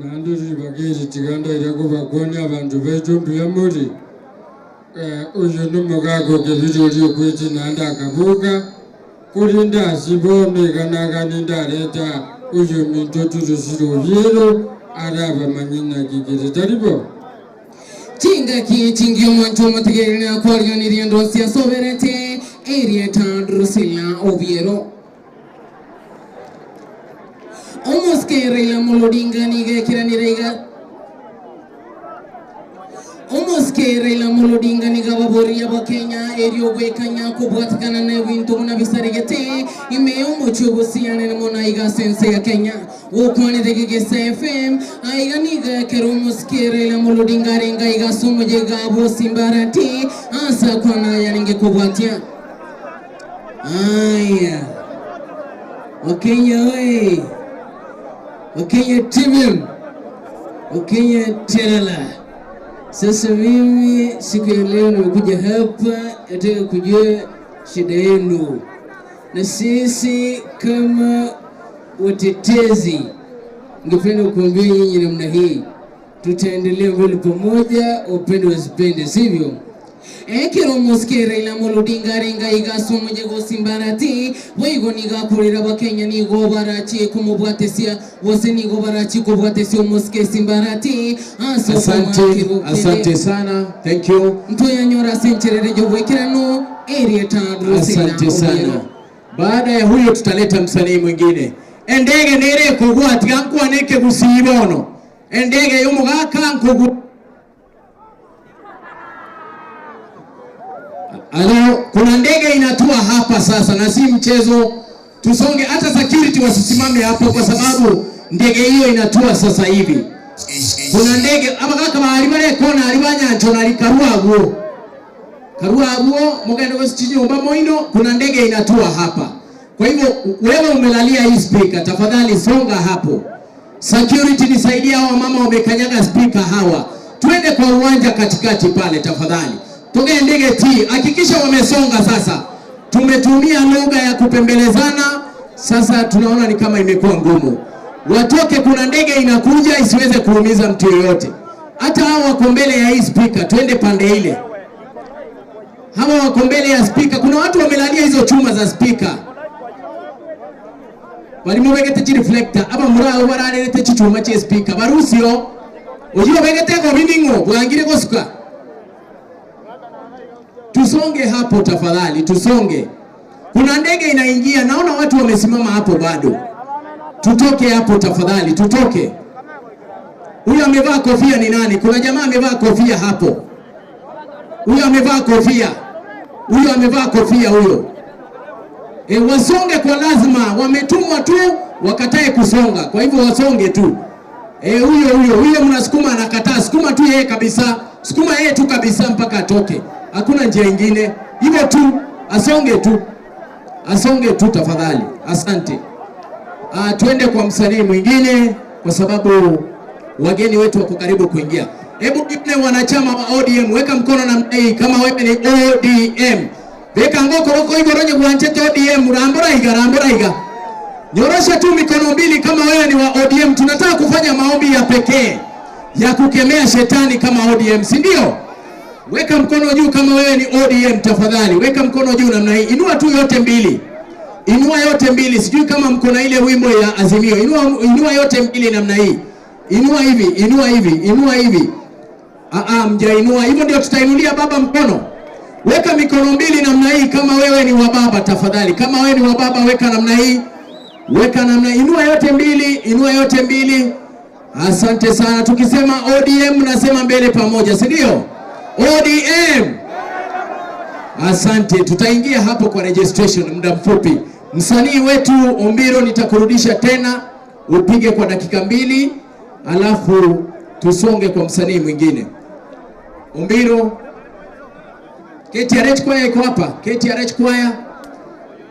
nanduri bagezi tigandaire kubakonya abantu bejumbire muri uyu n'umugago gebirori okwiti nanda akabuga kurinda asibonekanaga nindareta uyu minto turusire obyero arabamanyina kigere taribo Chingaki chingi omancho mategerera kwarganiria ndosia soberete erieta Drusilla Obiero. Omoske Raila Amolo Odinga nigekiranire Omoske Raila Amolo Odinga nigababoria bakenya erio gwekanya kubwatikana na ebintu buna bisaregete ime omochi obusiane na mona iga sense ya Kenya wokwanire gigesa FM aiga niga kero omoske Raila Amolo Odinga renga iga somoje gabo Simbarati asa kwana yaringe kubwatia. Aya Wakenya we, Wakenya tibim, Wakenya terala. Sasa mimi siku ya leo nimekuja hapa nataka kujua shida yenu, na sisi kama watetezi ningependa kuambia nyinyi namna hii, tutaendelea mbele pamoja, wapende wasipende, sivyo? Ekero moske Raila Amolo Odinga renga igaso mujego Simbarati boigo nigakurira bakenya nigo barachi kumubwatesia bose nigo barachi kubwatesia moske Simbarati. Asante, asante sana. Thank you. Ntoyanyora sencherere jobwekerano erieta Drusilla. Asante sana. Baada ya huyo tutaleta msanii mwingine. Endege nere kugwatika nkwaneke gusibono. Endege yomugaka nkugu. Alo, kuna ndege inatua hapa sasa na si mchezo. Tusonge, hata security wasisimame hapo kwa sababu ndege hiyo inatua sasa hivi. Kuna ndege abagaka bali bare kona ali banyancho na likarua guo. Karua guo mugendo gosichinyumba moino, kuna ndege inatua hapa. Kwa hivyo wewe umelalia hii speaker, tafadhali songa hapo. Security nisaidia, hawa mama wamekanyaga speaker hawa. Twende kwa uwanja katikati pale tafadhali. Toge ndege T, hakikisha wamesonga sasa. Tumetumia lugha ya kupembelezana. Sasa tunaona ni kama imekuwa ngumu. Watoke, kuna ndege inakuja isiweze kuumiza mtu yoyote. Hata hao wako mbele ya hii speaker, twende pande ile. Hawa wako mbele ya speaker, kuna watu wamelalia hizo chuma za speaker. Barimo begete chi reflector, aba murao bararerete chichuma che speaker, barusio. Ujio begete go biningo, bwangire gosuka. Tusonge hapo tafadhali, tusonge. Kuna ndege inaingia, naona watu wamesimama hapo bado. Tutoke hapo tafadhali, tutoke. Huyu amevaa kofia ni nani? Kuna jamaa amevaa kofia hapo. Huyu amevaa kofia. Huyu amevaa kofia huyo. Wasonge kwa lazima, wametumwa tu wakatae kusonga. Kwa hivyo wasonge tu. Huyo mnasukuma anakataa, sukuma tu yeye kabisa. Sukuma yeye tu kabisa mpaka atoke. Hakuna njia ingine. Hivyo tu, asonge tu. Asonge tu tafadhali. Asante. Twende kwa msanii mwingine kwa sababu wageni wetu wako karibu kuingia. Hebu nione wanachama wa ODM, weka mkono namna hii kama wewe ni ODM. Weka ngoko roko hivyo ronye kuanchete ODM, rambora iga, rambora iga. Nyorosha tu mikono mbili kama wewe ni wa ODM. Tunataka kufanya maombi ya pekee ya kukemea shetani kama ODM, si ndio? Weka mkono juu kama wewe ni ODM tafadhali. Weka mkono juu namna hii. Inua tu yote mbili. Inua yote mbili. Sijui kama mko na ile wimbo ya Azimio. Inua yote mbili namna hii. Inua hivi, inua hivi, inua hivi. Mjainua. Hivyo ndio tutainulia baba mkono. Weka mikono mbili namna hii kama wewe ni wa baba tafadhali. Kama wewe ni wa baba weka namna hii. Weka namna, inua yote mbili, inua yote mbili. Asante sana. Tukisema ODM nasema mbele pamoja, si ndio? ODM. Asante. Tutaingia hapo kwa registration muda mfupi. Msanii wetu Ombiro nitakurudisha tena upige kwa dakika 2, alafu tusonge kwa msanii mwingine. Ombiro. KTRH Choir iko hapa. KTRH Choir.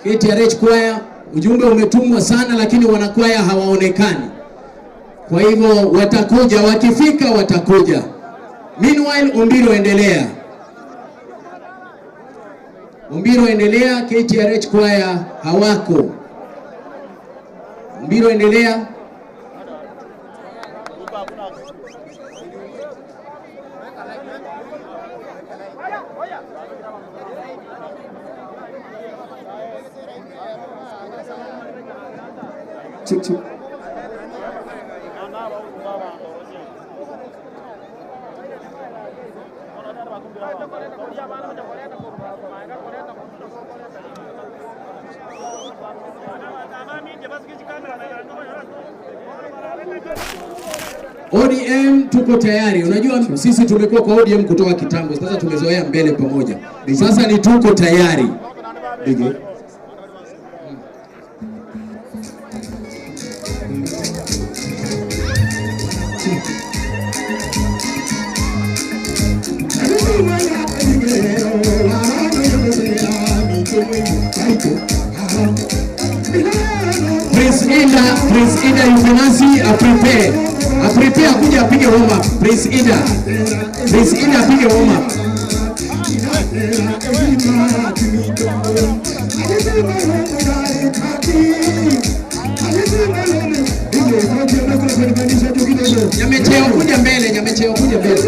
KTRH Choir. Ujumbe umetumwa sana lakini wanakwaya hawaonekani. Kwa hivyo watakuja, wakifika watakuja. Meanwhile Ombiro endelea. Ombiro endelea, KTRH Choir hawako. Ombiro endelea. Check, check. ODM tuko tayari. Unajua sisi tumekuwa kwa ODM kutoka kitambo. Sasa tumezoea mbele pamoja. Sasa ni tuko tayari. DJ. Prince Ida Yufinasi aprepare. Aprepare akuja apige warm up. Prince Ida apige warm up. Nyamecheo kuja mbele, Nyamecheo kuja mbele.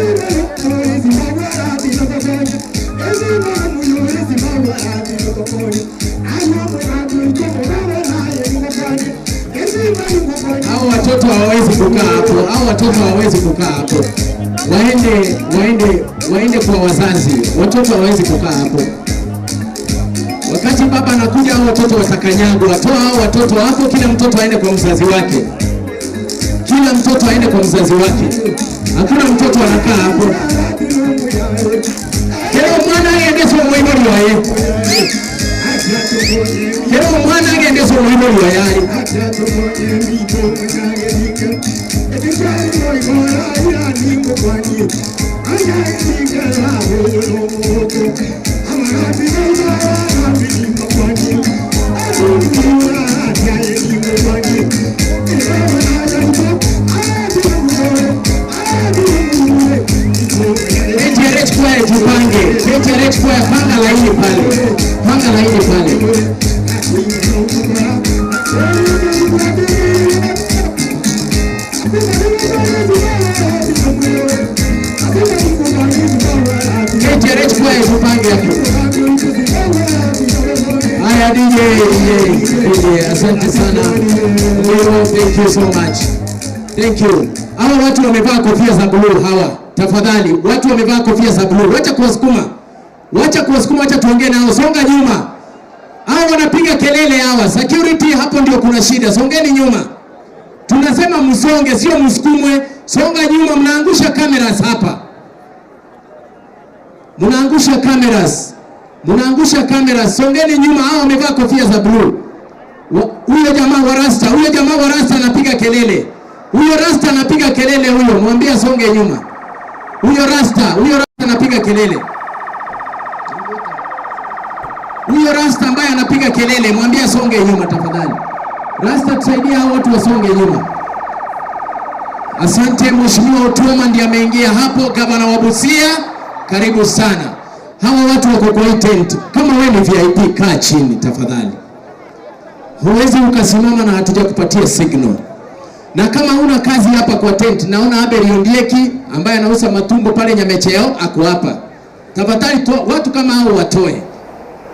Hao watoto hawawezi kukaa hapo. Hao watoto hawawezi kukaa hapo. Waende kwa wazazi. Watoto hawawezi kukaa hapo. Wakati baba anakuja hao watoto watakanyagwa. Toa hao watoto hapo, kila mtoto aende kwa mzazi wake. Kila mtoto aende kwa mzazi wake. Hakuna mtoto anakaa hapo. Kero mwana aende kwa mwimbo wae. Kero mwana aende kwa mwimbo wae. KTRH Choir jipange. KTRH Choir panga laini pale. Panga laini pale. KTRH kwaya tupange hapo. Haya DJ, DJ, DJ, asante sana. Leo, thank you so much. Thank you. Hawa watu wamevaa kofia za blue hawa. Tafadhali, watu wamevaa kofia za blue. Wacha kuwasukuma. Wacha kuwasukuma, wacha tuongee nao. Songa nyuma. Hawa wanapiga kelele hawa. Security hapo ndio kuna shida. Songeni nyuma. Tunasema msonge, sio msukumwe. Songa nyuma, mnaangusha cameras hapa. Mnaangusha cameras. Mnaangusha cameras. Songeni nyuma, hawa wamevaa kofia za blue. Huyo jamaa wa rasta, huyo jamaa wa rasta anapiga kelele. Huyo rasta anapiga kelele huyo, mwambie asonge nyuma. Huyo rasta anapiga kelele. Huyo rasta ambaye anapiga kelele, mwambie asonge nyuma tafadhali. Rasta, tusaidie hao watu wasonge nyuma. Asante. Mheshimiwa Otuoma ndiye ameingia hapo, gavana wa Busia, karibu sana. Hawa watu wako kwa hii tent. Kama wewe ni VIP, kaa chini tafadhali. Huwezi ukasimama na hatujakupatia signal. Na kama huna kazi hapa kwa tent, naona Abel Ondieki ambaye anauza matumbo pale Nyamecheo ako hapa. Tafadhali watu kama hao watoe,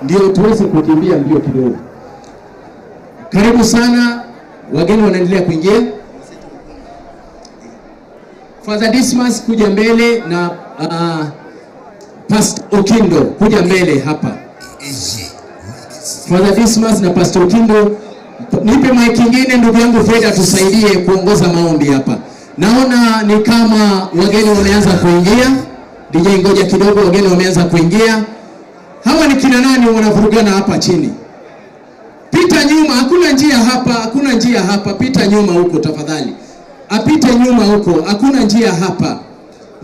ndio tuweze kukimbia mbio kidogo. Karibu sana, wageni wanaendelea kuingia. Father Dismas kuja mbele na Pastor Okindo kuja mbele hapa. Father Dismas na Pastor Okindo, nipe mic ingine ndugu yangu Fred atusaidie kuongoza maombi hapa. Naona ni kama wageni wameanza kuingia. DJ, ngoja kidogo, wageni wameanza kuingia. Hawa ni kina nani wanavurugana hapa chini? Pita nyuma, hakuna njia hapa, hakuna njia hapa. Pita nyuma huko tafadhali. Apite nyuma huko, hakuna njia hapa.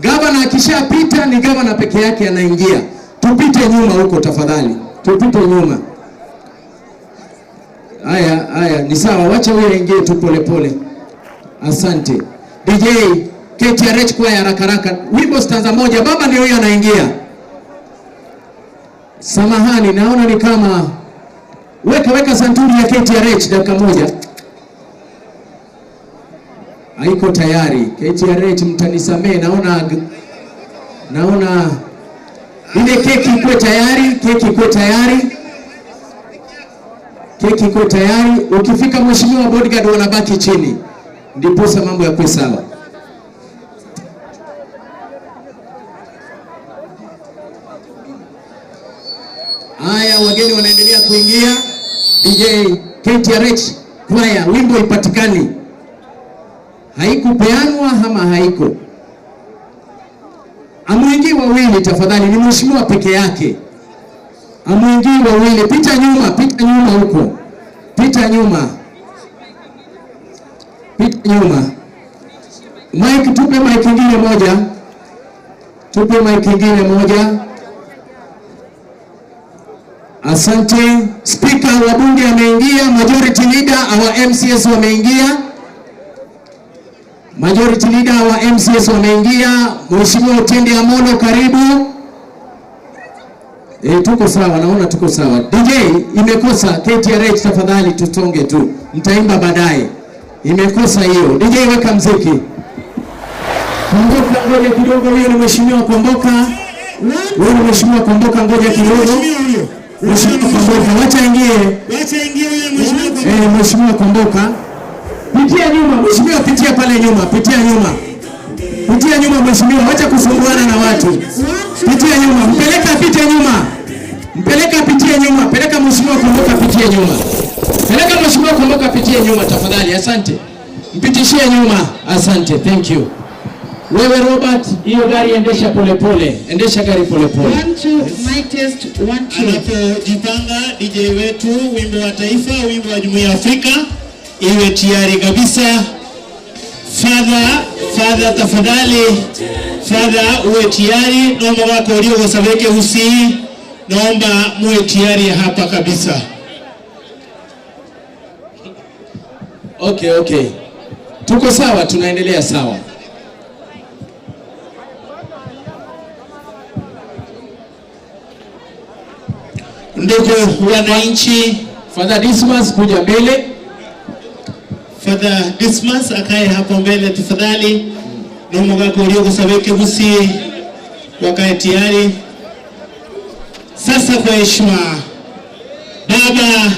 Gavana akishapita ni gavana peke yake anaingia. Tupite nyuma huko tafadhali, tupite nyuma. Haya, haya, ni sawa, wacha huyo aingie tu pole pole. Asante. DJ KTRH kwa haraka haraka. Wimbo stanza moja, baba ndio huyo anaingia. Samahani, naona ni kama weka weka santuri ya KTRH dakika moja. Haiko tayari. KTRH mtanisamee, naona ile keki iko tayari, keki iko tayari. Keki iko tayari. Ukifika mheshimiwa bodyguard wanabaki chini. Ndiposa mambo yakuwe sawa. Haya, wageni wanaendelea kuingia. DJ KTRH kwaya, wimbo ipatikani. Haikupeanwa ama haiko? Amuingii wawili tafadhali, ni mheshimiwa peke yake. Amuingii wawili, pita nyuma, pita nyuma huko. Pita nyuma. Pita nyuma. Mike, tupe mic ingine moja. Tupe mic ingine moja. Asante. Speaker wa bunge ameingia, majority leader our MCAs wameingia. Majority leader wa MCAs wameingia. Mheshimiwa Otiende Amollo, karibu. Tuko sawa, naona tuko sawa. DJ imekosa KTRH, tafadhali tutonge tu. Mtaimba baadaye. Imekosa hiyo. DJ weka mziki. Kwamboka, ngoja kidogo, huyo ni Mheshimiwa Kwamboka. Huyo ni Mheshimiwa Kwamboka, ngoja kidogo. Mheshimiwa Kwamboka, wacha ingie. Wacha ingie huyo Mheshimiwa Kwamboka. Mheshimiwa Kwamboka. Pitia nyuma, Mheshimiwa, pitia pale nyuma, pitia nyuma. Pitia nyuma Mheshimiwa, wacha kusumbuana na watu. Pitia nyuma, mpeleka apite nyuma. Mpeleka apitie nyuma, peleka Mheshimiwa Kwamboka apitie nyuma. Peleka Mheshimiwa Kwamboka apitie nyuma tafadhali, asante. Mpitishie nyuma, asante, thank you. Wewe Robert, hiyo gari endesha polepole, endesha gari polepole. 1 2, mic test 1 2. Anapojipanga DJ wetu, wimbo wa taifa, wimbo wa Jumuiya ya Afrika iwe tayari kabisa. Father, Father tafadhali, Father uwe tayari, naomba wako walio usii, naomba muwe tayari hapa kabisa. Okay. Tuko sawa, tunaendelea sawa. Ndugu wananchi, Father Dismas kuja mbele. Father Dismas akae hapo mbele tafadhali. Naomba wako walio kusabeke busi wakae tayari. Sasa kwa heshima baba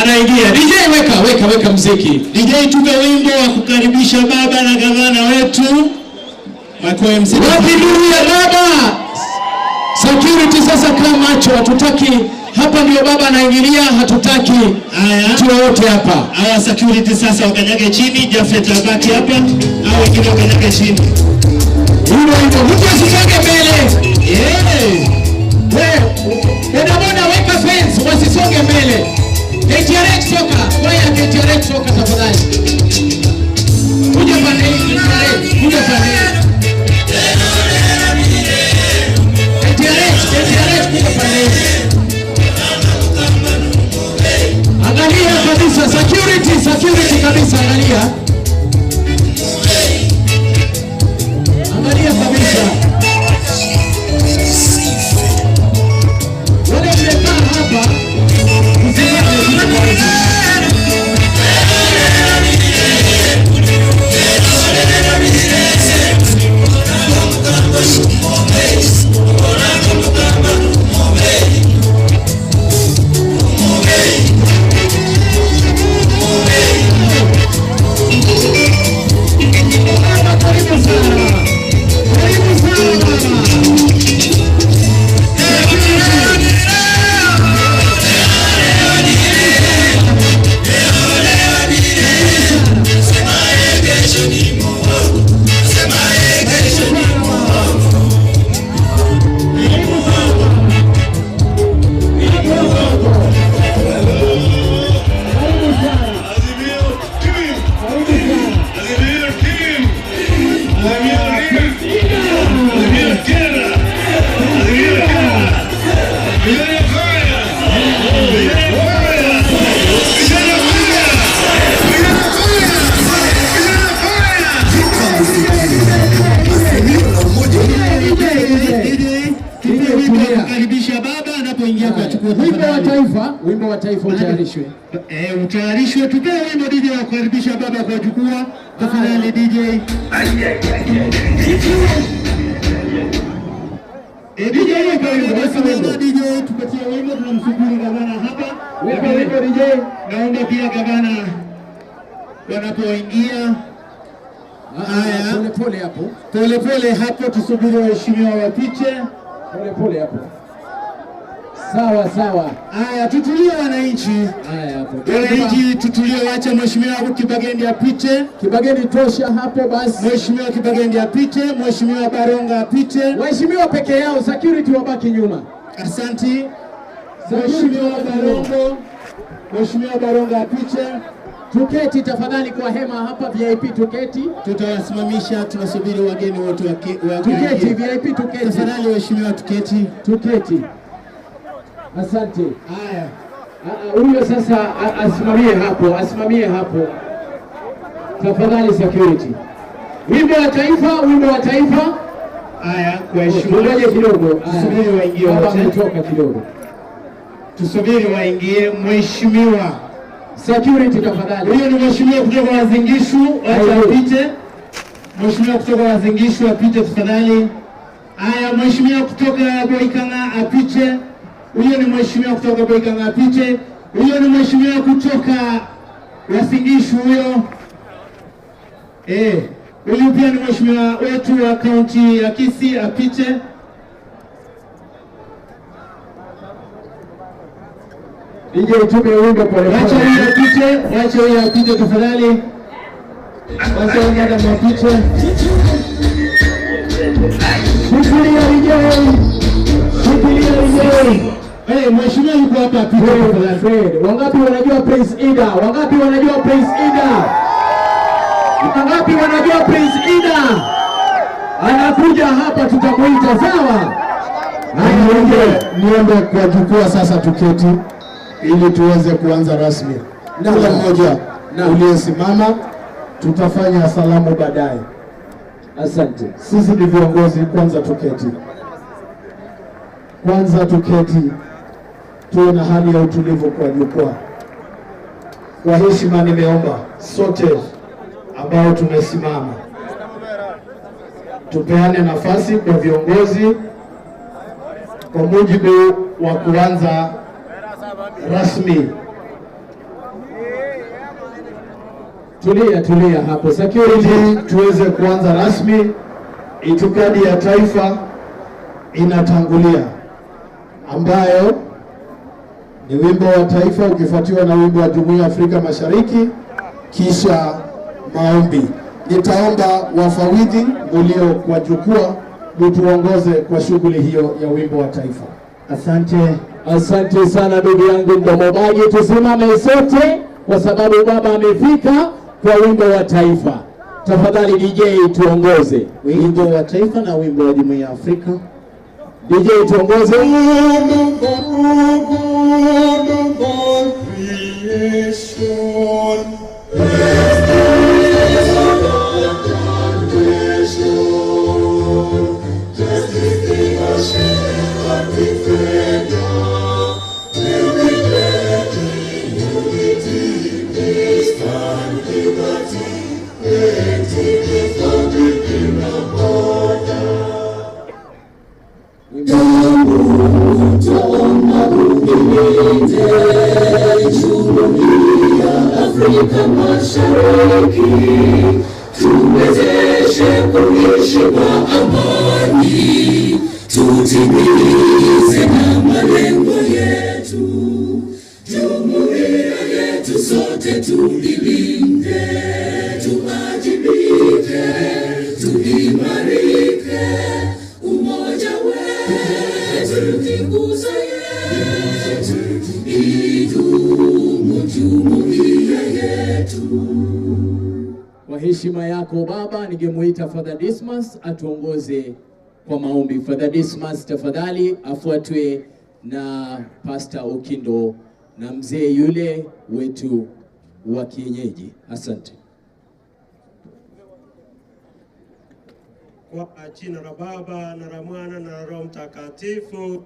anaingia. DJ weka weka muziki. DJ tupe wimbo wa kukaribisha baba na gavana wetu. Makoe mziki. Wapi nuru ya baba? Security sasa kaa macho, hatutaki hapa ndio baba anaingilia, hatutaki mtu yoyote hapa. Hawa security sasa wakanyage chini, Jafet abaki hapa, hao wengine wakanyage chini. Hivyo hivyo, mtu asisonge mbele. Yeah. Wewe, bodaboda weka fence, wasisonge mbele. KTRH soka, kwaya KTRH soka tafadhali. Kuja pande hii KTRH, kuja pande hii. KTRH, KTRH kuja pande hii. Angalia kabisa, security, security kabisa, angalia. Angalia kabisa. Wale mmekaa hapa, msimame kidogo. Baba, karibu sana. Karibu sana baba. Tupe wimbo wa kukaribisha baba anapoingia kwa chukua. Wimbo wa taifa, wimbo wa taifa utayarishwe. Utayarishwe, tupe wimbo DJ wa kukaribisha baba kwa jukwaa. Tafadhali DJ. DJ weka wimbo, DJ tupatie wimbo, tunamsubiri gavana hapa. Weka wimbo DJ. Naomba pia gavana wanapoingia. Haya, Pole pole hapo. pole pole hapo, tusubiri waheshimiwa wapiche. Pole pole hapo. Sawa sawa. Haya, tutulie wananchi. Haya hapo. Wananchi tutulie, wacha mheshimiwa Kibagendi apite. Kibagendi tosha hapo basi. Mheshimiwa Kibagendi apite, Mheshimiwa Baronga apite. Waheshimiwa peke yao, security wabaki nyuma. Asanti. Mheshimiwa Barongo, Mheshimiwa Baronga apite. Tuketi tafadhali kwa hema hapa VIP, tuketi. Tutawasimamisha, tunasubiri wageni wote Tuketi VIP, tuketi. Tafadhali waheshimiwa tuketi. Tuketi. Asante. Haya. Huyo sasa asimamie hapo, asimamie hapo. Tafadhali security. Wimbo wa taifa, wimbo wa taifa. Haya, kwa heshima. Tungoje kidogo. Tusubiri waingie Baba wote. ametoka kidogo. Tusubiri waingie mheshimiwa. Security tafadhali. Huyo ni mheshimiwa kutoka Uasin Gishu, wacha apite. Mheshimiwa kutoka Uasin Gishu apite tafadhali. Haya, mheshimiwa kutoka Boikanga apite. Huyo ni mheshimiwa kutoka Boikanga apite. Huyo ni mheshimiwa kutoka Uasin Gishu huyo. Huyu pia ni mheshimiwa wetu wa kaunti ya Kisii apite. DJ tupe wimbo pole Wacha pole. huyo apite, wacha huyo apite tafadhali. Wacha huyo madam apite. Shikilia DJ. Shikilia DJ. Eh, mheshimiwa yuko hapa apite tafadhali. Fred, wangapi wanajua Prince Ida? Wangapi wanajua Prince Ida? Wangapi wanajua Prince Ida? Anakuja hapa, tutamuita sawa? Haya, Niombe kwa jukwaa sasa tuketi ili tuweze kuanza rasmi. Kila mmoja uliyesimama, tutafanya salamu baadaye. Asante. Sisi ni viongozi, kwanza tuketi, kwanza tuketi, tuwe na hali ya utulivu kwa jukwaa. Kwa heshima, nimeomba sote ambao tumesimama tupeane nafasi kwa viongozi kwa mujibu wa kuanza rasmi. Tulia, tulia hapo security, Ili tuweze kuanza rasmi. Itikadi ya taifa inatangulia, ambayo ni wimbo wa taifa ukifuatiwa na wimbo wa Jumuiya ya Afrika Mashariki, kisha maombi. Nitaomba wafawidhi mulio kwa jukwaa mutuongoze kwa shughuli hiyo ya wimbo wa taifa. Asante. Asante sana ndugu yangu Mdomobaji, tusimame sote kwa sababu baba amefika kwa wimbo wa taifa. Tafadhali DJ tuongoze. Wimbo wa taifa na wimbo wa Jumuiya ya Afrika. DJ tuongoze. Afrika Mashariki tuwezeshe kuishi kwa amani, tutimize na malengo yetu, jumuiya yetu sote tuilinde, tuajibike, tuimarike, umoja wetu ni nguzo yetu, idumu jumuiya yetu. Kwa heshima yako baba, ningemuita Father Dismas atuongoze kwa maombi. Father Dismas tafadhali, afuatwe na Pastor Okindo na mzee yule wetu wa kienyeji. Asante. Kwa jina la Baba na la Mwana na la Roho Mtakatifu.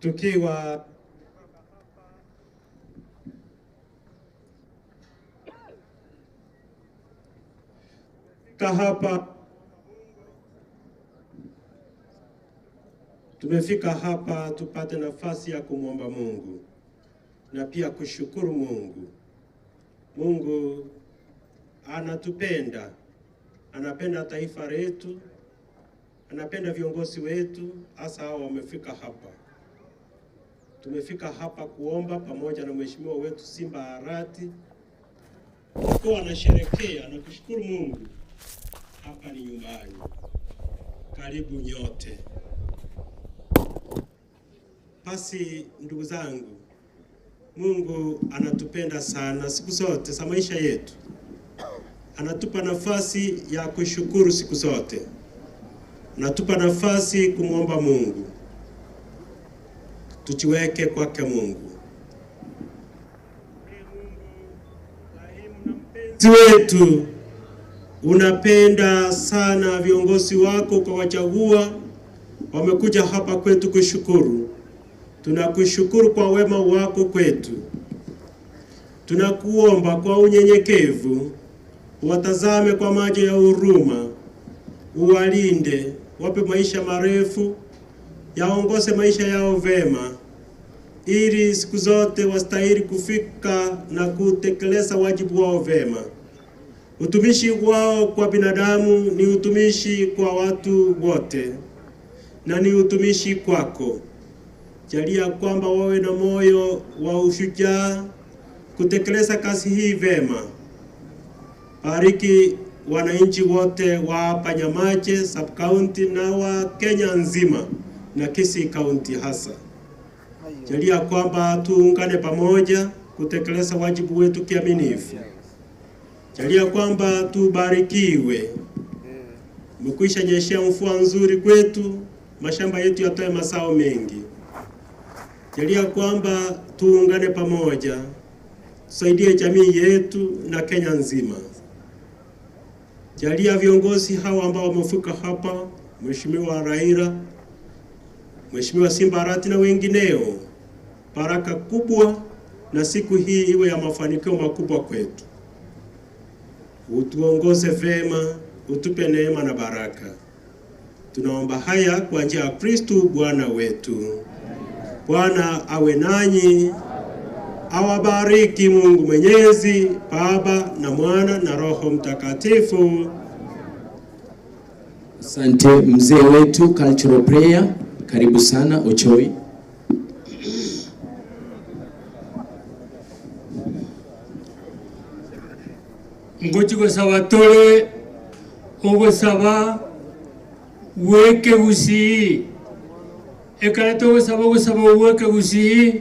Tukiwa hapa, tumefika hapa tupate nafasi ya kumwomba Mungu na pia kushukuru Mungu. Mungu anatupenda, anapenda taifa letu, anapenda viongozi wetu, hasa hao wamefika hapa. Tumefika hapa kuomba pamoja na mheshimiwa wetu Simba Arati, kwa anasherekea na kushukuru Mungu. Hapa ni nyumbani, karibu nyote. Basi ndugu zangu, Mungu anatupenda sana siku zote za maisha yetu, anatupa nafasi ya kushukuru siku zote, anatupa nafasi kumwomba Mungu. Tujiweke kwake Mungu. Mpenzi wetu, unapenda sana viongozi wako kwa wachagua, wamekuja hapa kwetu kushukuru. Tunakushukuru kwa wema wako kwetu. Tunakuomba kwa unyenyekevu, uwatazame kwa macho ya huruma, uwalinde, wape maisha marefu, yaongoze maisha yao vema, ili siku zote wastahili kufika na kutekeleza wajibu wao vema. Utumishi wao kwa binadamu ni utumishi kwa watu wote na ni utumishi kwako. Jalia kwamba wawe na moyo wa ushujaa kutekeleza kazi hii vema. Bariki wananchi wote wa hapa Nyamache sub county na wa Kenya nzima na Kisii County hasa. Jalia kwamba tuungane pamoja kutekeleza wajibu wetu kiaminifu. Jalia kwamba tubarikiwe. Umekwisha nyeshea mvua nzuri kwetu, mashamba yetu yatoe mazao mengi. Jalia kwamba tuungane pamoja, tusaidie jamii yetu na Kenya nzima. Jalia viongozi hawa ambao wamefika hapa, Mheshimiwa Raila, Mheshimiwa Simba Arati na wengineo, baraka kubwa, na siku hii iwe ya mafanikio makubwa kwetu. Utuongoze vema, utupe neema na baraka. Tunaomba haya kwa njia ya Kristu Bwana wetu. Bwana awe nanyi, awabariki Mungu Mwenyezi, Baba na Mwana na Roho Mtakatifu. Asante mzee wetu cultural prayer, karibu sana Ochoi. Ngochi gosaba tole ogosaba weke gusii ekare togosaba ogosaba weke gusii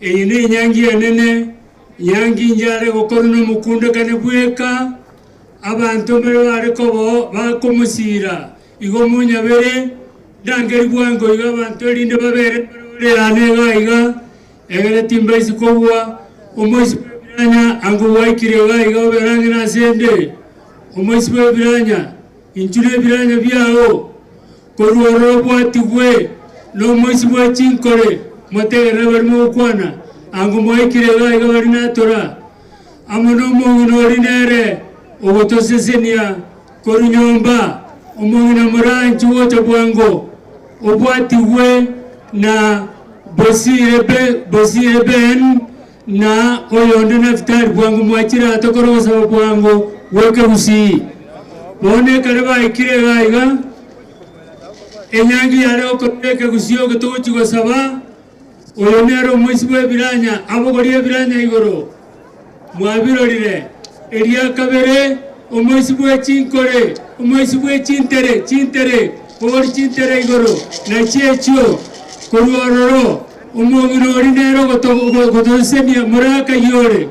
eyi ne enyangi enene nyangi njare gokora na omokunda kane bweka abanto mbere bare kobo bakomusira igo munyabere ndangeri bwango iga abanto erinde babere barorerane iga iga egere timbaisi kobua omoisi biranya angu waikire iga iga oberange nasende omoisi bwa biranya inchule biranya byao korwa bwatigwe n'omoisi bwa chinkore motegerera barimo gokwana angu mwaikire iga iga bari natora amo n'omong'ina ori nere ogotosesenia koru nyomba omong'ina moranchi wote bwango obwatigwe na Bosire Ben na oyondo Naftali bwangu mwachira atokoro gosaba bwango weke gusii bone kare baikire iga iga enyangi yare okoreke gusii ogotogochi gosaba oyo nere omoisi bwa ebiranya abogorie ebiranya igoro mwabirorire eria kabere omoisi bwa chinkore omoisi bwa chintere chintere bogori chintere igoro na chiechio korwa ororo omong'ina ori nere ogotosemia moraka yore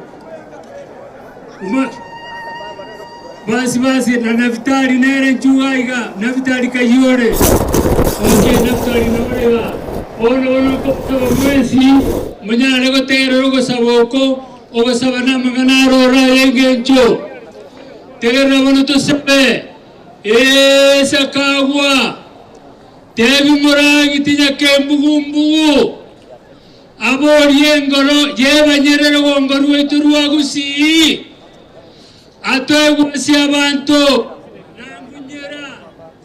basi basi na Naftali nere nchuga iga Naftali kayore okay Naftali norega ono ono kosaba mwesi munyare gotegerera ogosaba oko ogosaba namang'ana arora yengencho tegerera bono tosabe esakagwa tebi morangi tinyake mbugumbugu aborie engoro yebanyerere gongo rwaitu rwa gusii atoegwasi abanto nangunyera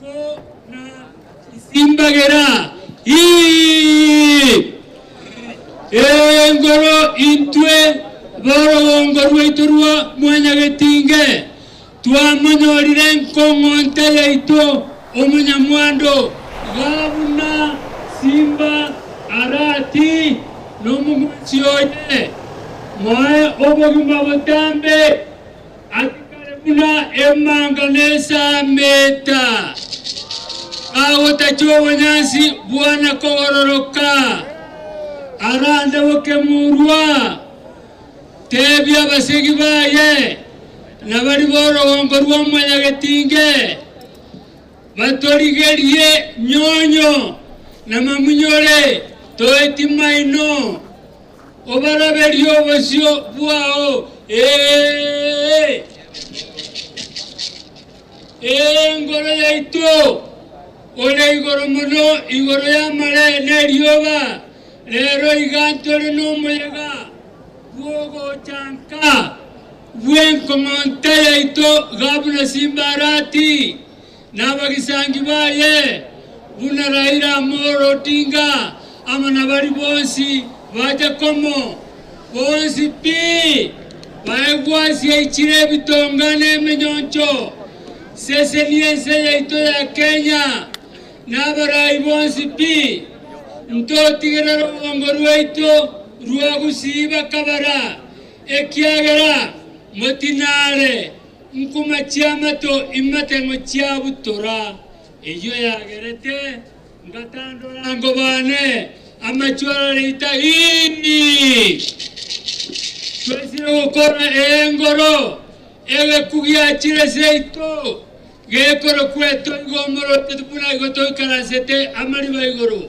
ko na isimbagera engoro intwe borogongo rwaitu rwa mwanyagetinge twamonyorire enkong'onte yaito omunyamwando gabuna Simba Arati n'omugusi oye moe obogima butambe atikare buna emanga n'esameta agotacha obonyansi bwana kogororoka arande bokemurwa tebia abasegi baye nabari borogongo rwa mwanyagetinge batorigerie nyonyo na mamunyore toeti maino obaraberio obosio bwao engoro yaito ore igoro mono igoro yamare nerioba rero igantore n'omuyaga bwogochanka bwenkomonte yaito gabuna Simbarati n'abagisangi baye buna Raila Amolo Odinga ama nabari bonsi baja komo bonsi pi baegwasi eichire ebitonga n'eminyoncho sesenie ense yaito ya Kenya n'abarai bonsi pi ntotigerera obongo rwaito rwa gusii bakabara ekiagera motinare nkuma chiamato imatengo chiabutora eyo yagerete ngatandora ngo bane amachwara leita ini twesire gukora engoro egekugia chire seito gekoro kweto igomoro tetupuna igo toikaransete amariba igoro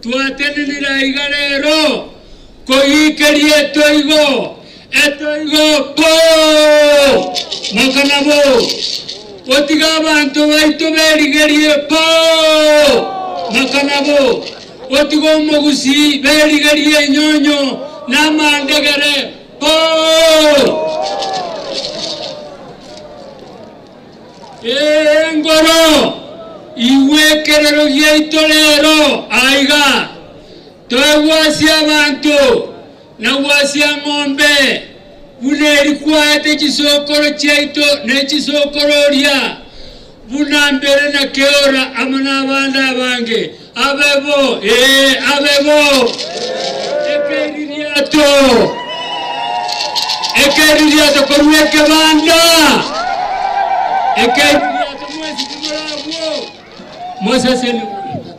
twatenenera iga rero koigikeria etoigo etoigo po makanabo otiga abantu baito berigerie po makanabo otiga omogusi berigerie enyonyo n'amandegere po Asekerero gyaito lero aiga twegwasia abantu nagwasia ng'ombe buna erikwate chisokoro chiaito nechisokororia buna mbere na keora amo na abana abange abebo abebo ekeririato ekeririato korweke banda ekeririato mwezi kumurabwo Moses.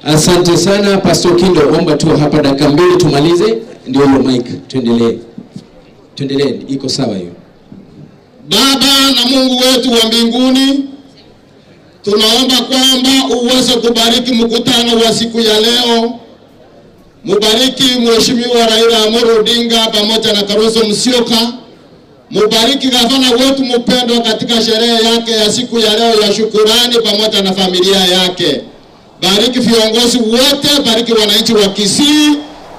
Asante sana Pastor Kindo, omba tu hapa dakika mbili tumalize, ndio hiyo mic, tuendelee. Tuendelee, iko sawa hiyo. Baba na Mungu wetu wa mbinguni, tunaomba kwamba uweze kubariki mkutano wa siku ya leo. Mubariki Mheshimiwa Raila Amolo Odinga pamoja na Kalonzo Musyoka. Mubariki gavana wetu mpendwa katika sherehe yake ya siku ya leo ya shukurani pamoja na familia yake. Bariki viongozi wote, bariki wananchi wa Kisii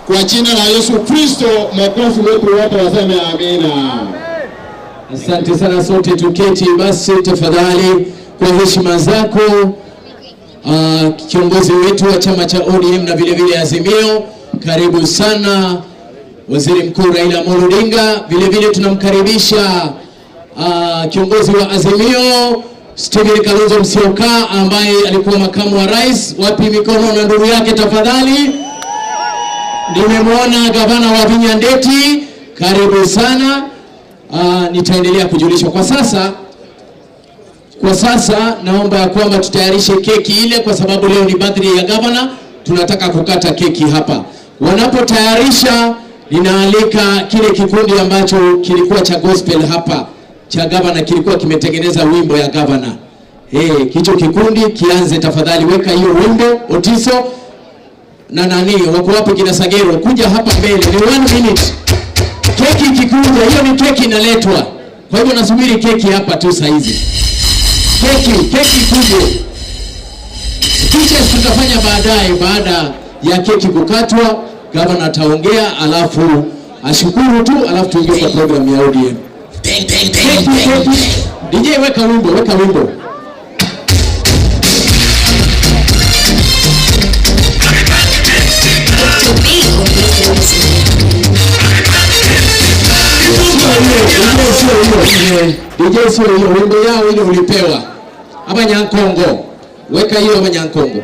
kwa jina la Yesu Kristo Mwokozi wetu, wote waseme amina. Asante sana, sote tuketi basi tafadhali kwa heshima zako. Kiongozi wetu wa chama cha ODM na vile vile Azimio, karibu sana Waziri Mkuu Raila Amolo Odinga. Vile vile tunamkaribisha kiongozi wa Azimio Stephen Kalonzo Musyoka ambaye alikuwa makamu wa rais. Wapi mikono na ndugu yake tafadhali. Nimemwona gavana wa Vinyandeti, karibu sana. Nitaendelea kujulishwa. Kwa sasa naomba kwamba tutayarishe keki ile, kwa sababu leo ni birthday ya gavana, tunataka kukata keki hapa. Wanapotayarisha, ninaalika kile kikundi ambacho kilikuwa cha gospel hapa cha gavana, kilikuwa kimetengeneza wimbo ya gavana. Hicho kikundi kianze tafadhali, weka hiyo wimbo Otiso na nani wako wapi kina Sagero, kuja hapa mbele, ni 1 minute. Keki ikikuja, hiyo ni keki inaletwa. Kwa hivyo nasubiri keki hapa tu saa hizi. Keki kuje. Speeches tutafanya baadaye, baada ya keki kukatwa, gavana ataongea alafu ashukuru tu, alafu tuingie kwa program ya ODM. Keki. DJ weka wimbo, weka wimbo. DJ sio hiyo, wimbo yao ile ulipewa. Hapa Nyankongo. Weka hiyo hapa Nyankongo.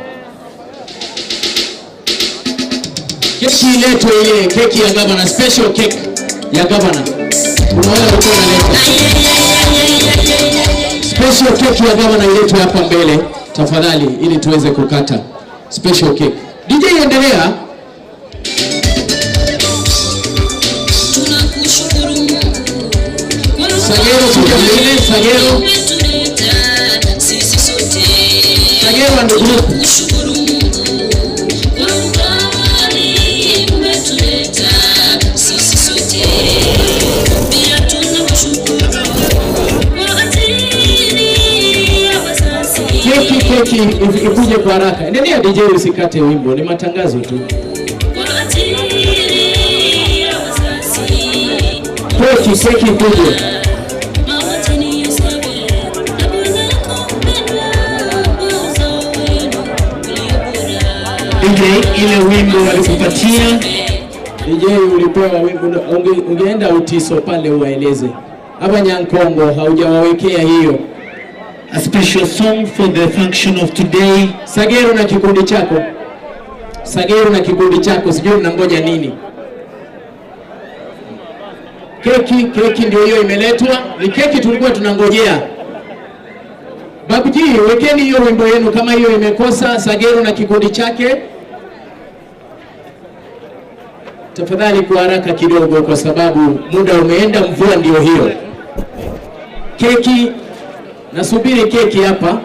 Keki iletwe ile, keki ya gavana, special cake ya gavana. Kuna wale walikuwa wanaleta. Special cake ya gavana iletwe hapa mbele tafadhali, ili tuweze kukata special cake. DJ endelea. Sagero kuja mbele, Sagero. Sagero and the group. Keki ikuje kwa haraka. Endelea DJ, usikate wimbo, ni matangazo tu. Keki ikuje. DJ, ile wimbo walikupatia. DJ ulipewa wimbo, ungeenda Utiso pale uwaeleze. Hapa Nyankongo haujawawekea hiyo. A special song for the function of today. Sagero na kikundi chako. Sagero na kikundi chako, sijui mnangoja nini. Keki ndio hiyo imeletwa. Ni keki tulikuwa tunangojea. Babuji, wekeni hiyo wimbo yenu kama hiyo imekosa. Sagero na kikundi chake. Tafadhali kwa haraka kidogo kwa sababu muda umeenda, mvua ndio hiyo. Keki, nasubiri keki hapa.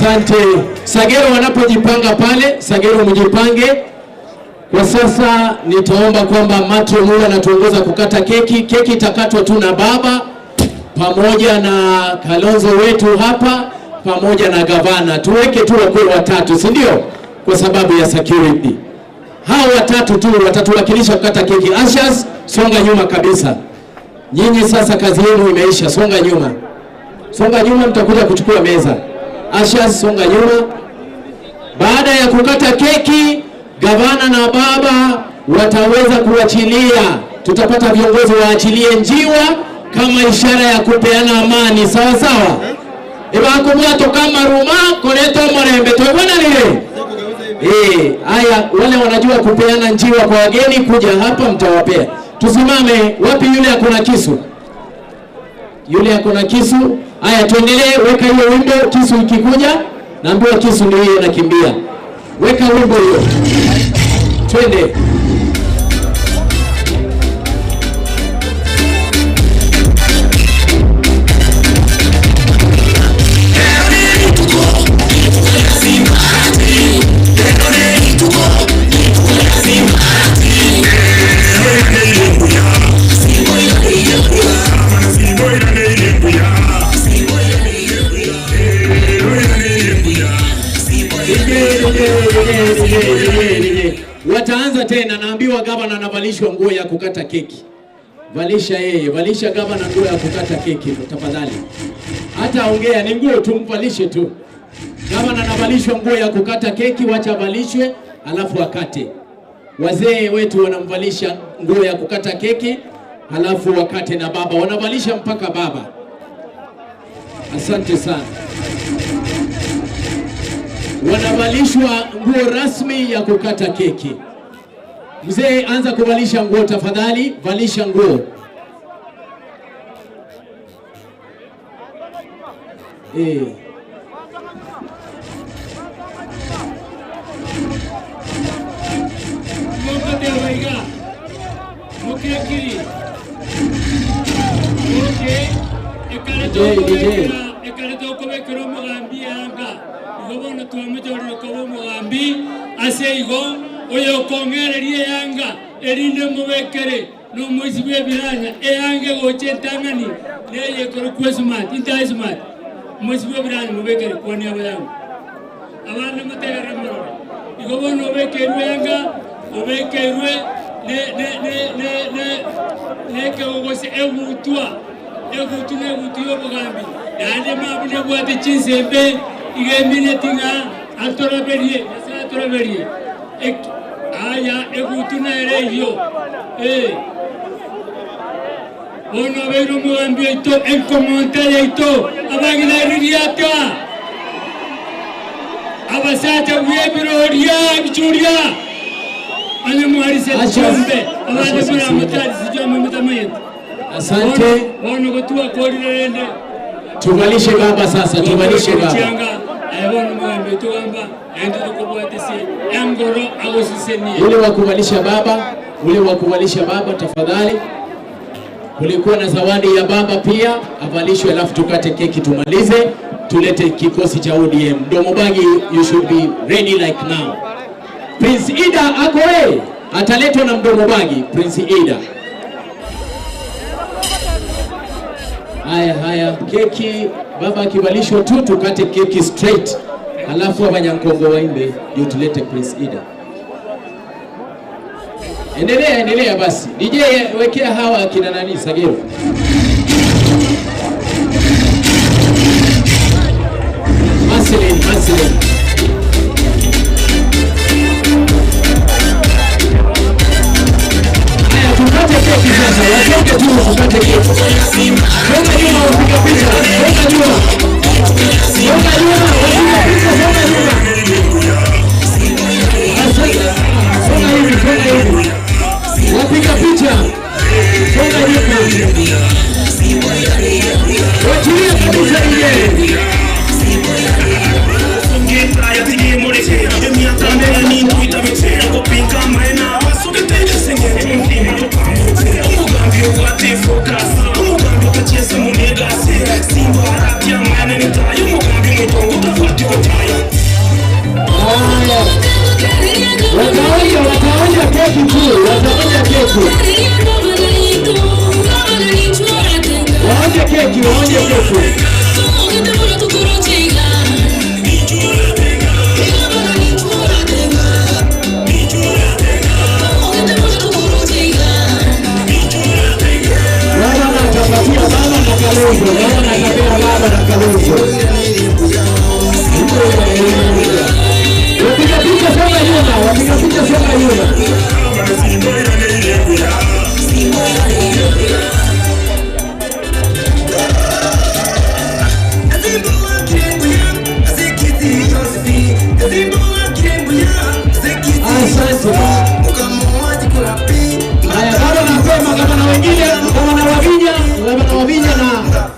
Asante. Sagero wanapojipanga pale, Sagero mjipange. Kwa sasa nitaomba kwamba Matron huyu anatuongoza kukata keki. Keki itakatwa tu na baba pamoja na Kalonzo wetu hapa pamoja na gavana. Tuweke tu wakuu watatu, si ndio? Kwa sababu ya security. Hao watatu tu watatuwakilisha kukata keki. Ushers, songa nyuma kabisa. Nyinyi sasa kazi yenu imeisha, songa nyuma. Songa nyuma, mtakuja kuchukua meza. Ushers, songa nyuma. Baada ya kukata keki, gavana na baba wataweza kuachilia. Tutapata viongozi waachilie njiwa kama ishara ya kupeana amani, sawa sawa. Ebakubwato kama ruma koleto murembe twebona lile. Haya, wale wanajua kupeana njiwa kwa wageni kuja hapa mtawapea. Tusimame, wapi yule akona kisu? Yule akona kisu. Haya, tuendelee, weka hiyo wimbo, kisu ikikuja, naambiwa kisu ndio hiyo inakimbia. Weka wimbo hiyo. Twende. Wataanza tena, naambiwa gavana anavalishwa nguo ya kukata keki. Valisha yeye, valisha gavana nguo ya kukata keki tafadhali. Hata ongea ni nguo tu, mvalishe tu. Gavana anavalishwa nguo ya kukata keki, wacha avalishwe alafu akate. Wazee wetu wanamvalisha nguo ya kukata keki alafu wakate na baba, wanavalisha mpaka baba. Asante sana. Wanavalishwa nguo rasmi ya kukata keki. Mzee, anza kuvalisha nguo tafadhali, valisha nguo. Asante. Tuvalishe baba sasa, tuvalishe baba. Ule wa kuvalisha baba, ule wa kuvalisha baba tafadhali. Kulikuwa na zawadi ya baba pia, avalishwe alafu tukate keki tumalize, tulete kikosi cha ODM. Mdomo Bagi, you should be ready like now. Prince Ida ako ataletwa na Mdomo Bagi, Prince Ida. Haya haya, keki baba akivalishwa tu tukate keki straight. Alafu Abanyankongo waimbe ndio tulete Prince Ida. Endelea, endelea basi. DJ wekea hawa akina nani Sagero. Marceline, Marceline. Haya, tukate keki sasa. Watoke tu tukate keki. Songa nyuma wapiga picha. Songa nyuma. Songa nyuma wapiga picha, songa nyuma. Songa hivi, songa hivi. Wapiga picha. Songa nyuma. Wachilia kabisa ile. keki. Waonje keki, waonje keki. Baba atapatia baba na Kalonzo. Baba atapea baba na Kalonzo. Wapiga picha songa nyuma, wapiga picha songa nyuma. Asante. Haya, bado nasema kama na wengine, kama na Wavinya, kama na Wavinya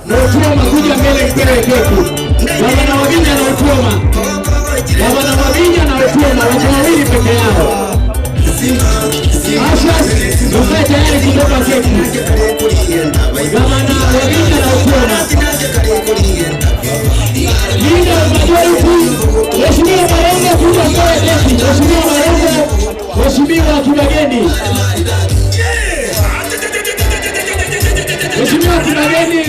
na Otuoma kuja mbele mpewe keki. Kama na Wavinya na Otuoma. Kama na Wavinya na Otuoma wako wawili peke yao. Ashas, ukae tayari kubeba keki. Kama na Wavinya na Otuoma. Leader majority, Mheshimiwa Barongo kuja mpewe keki. Mheshimiwa Barongo, Mheshimiwa Kibageni. Mheshimiwa Kibageni.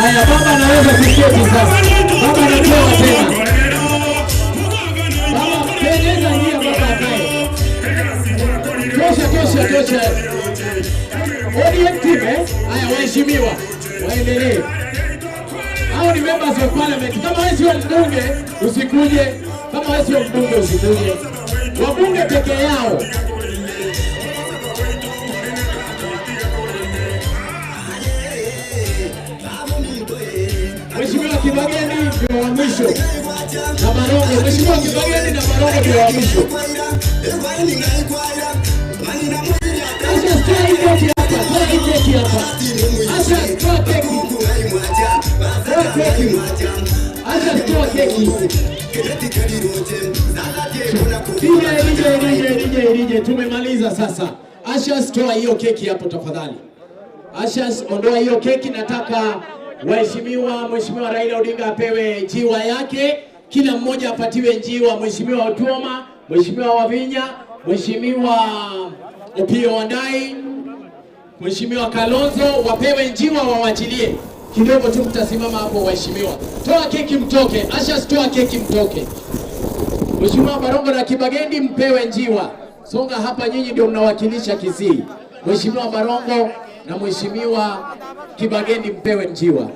Haya, baba anaweza kuketi sasa. Baba anatoa tena. Baba, tengeneza njia baba akae. Tosha, tosha, tosha. ODM team, eh? Haya, waheshimiwa, waendelee. Hao ni members of parliament. Kama wewe sio mbunge, usikuje. Kama wewe sio mbunge, usikuje. Wabunge peke yao. Mheshimiwa Kibageni ndio wa mwisho. Na Barongo, Mheshimiwa Kibageni na Barongo ndio wa mwisho. Asha, toa hii keki hapa, toa hii keki hapa. Asha, toa keki. Toa keki. Asha, toa keki. DJ, DJ, DJ, DJ, DJ, tumemaliza sasa. Asha, toa hiyo keki hapo tafadhali. Asha, ondoa hiyo keki. Nataka waheshimiwa, Mheshimiwa Raila Odinga apewe njiwa yake. Kila mmoja apatiwe njiwa. Mheshimiwa Otuoma, Mheshimiwa Wavinya, Mheshimiwa Opiyo Wandayi, Mheshimiwa Kalonzo wapewe njiwa, wawachilie. Kidogo tu mtasimama hapo waheshimiwa. Toa keki mtoke. Asha, toa keki mtoke. Mheshimiwa Barongo na Kibagendi mpewe njiwa. Songa hapa, nyinyi ndio mnawakilisha Kisii. Mheshimiwa Barongo na Mheshimiwa Kibagendi mpewe njiwa.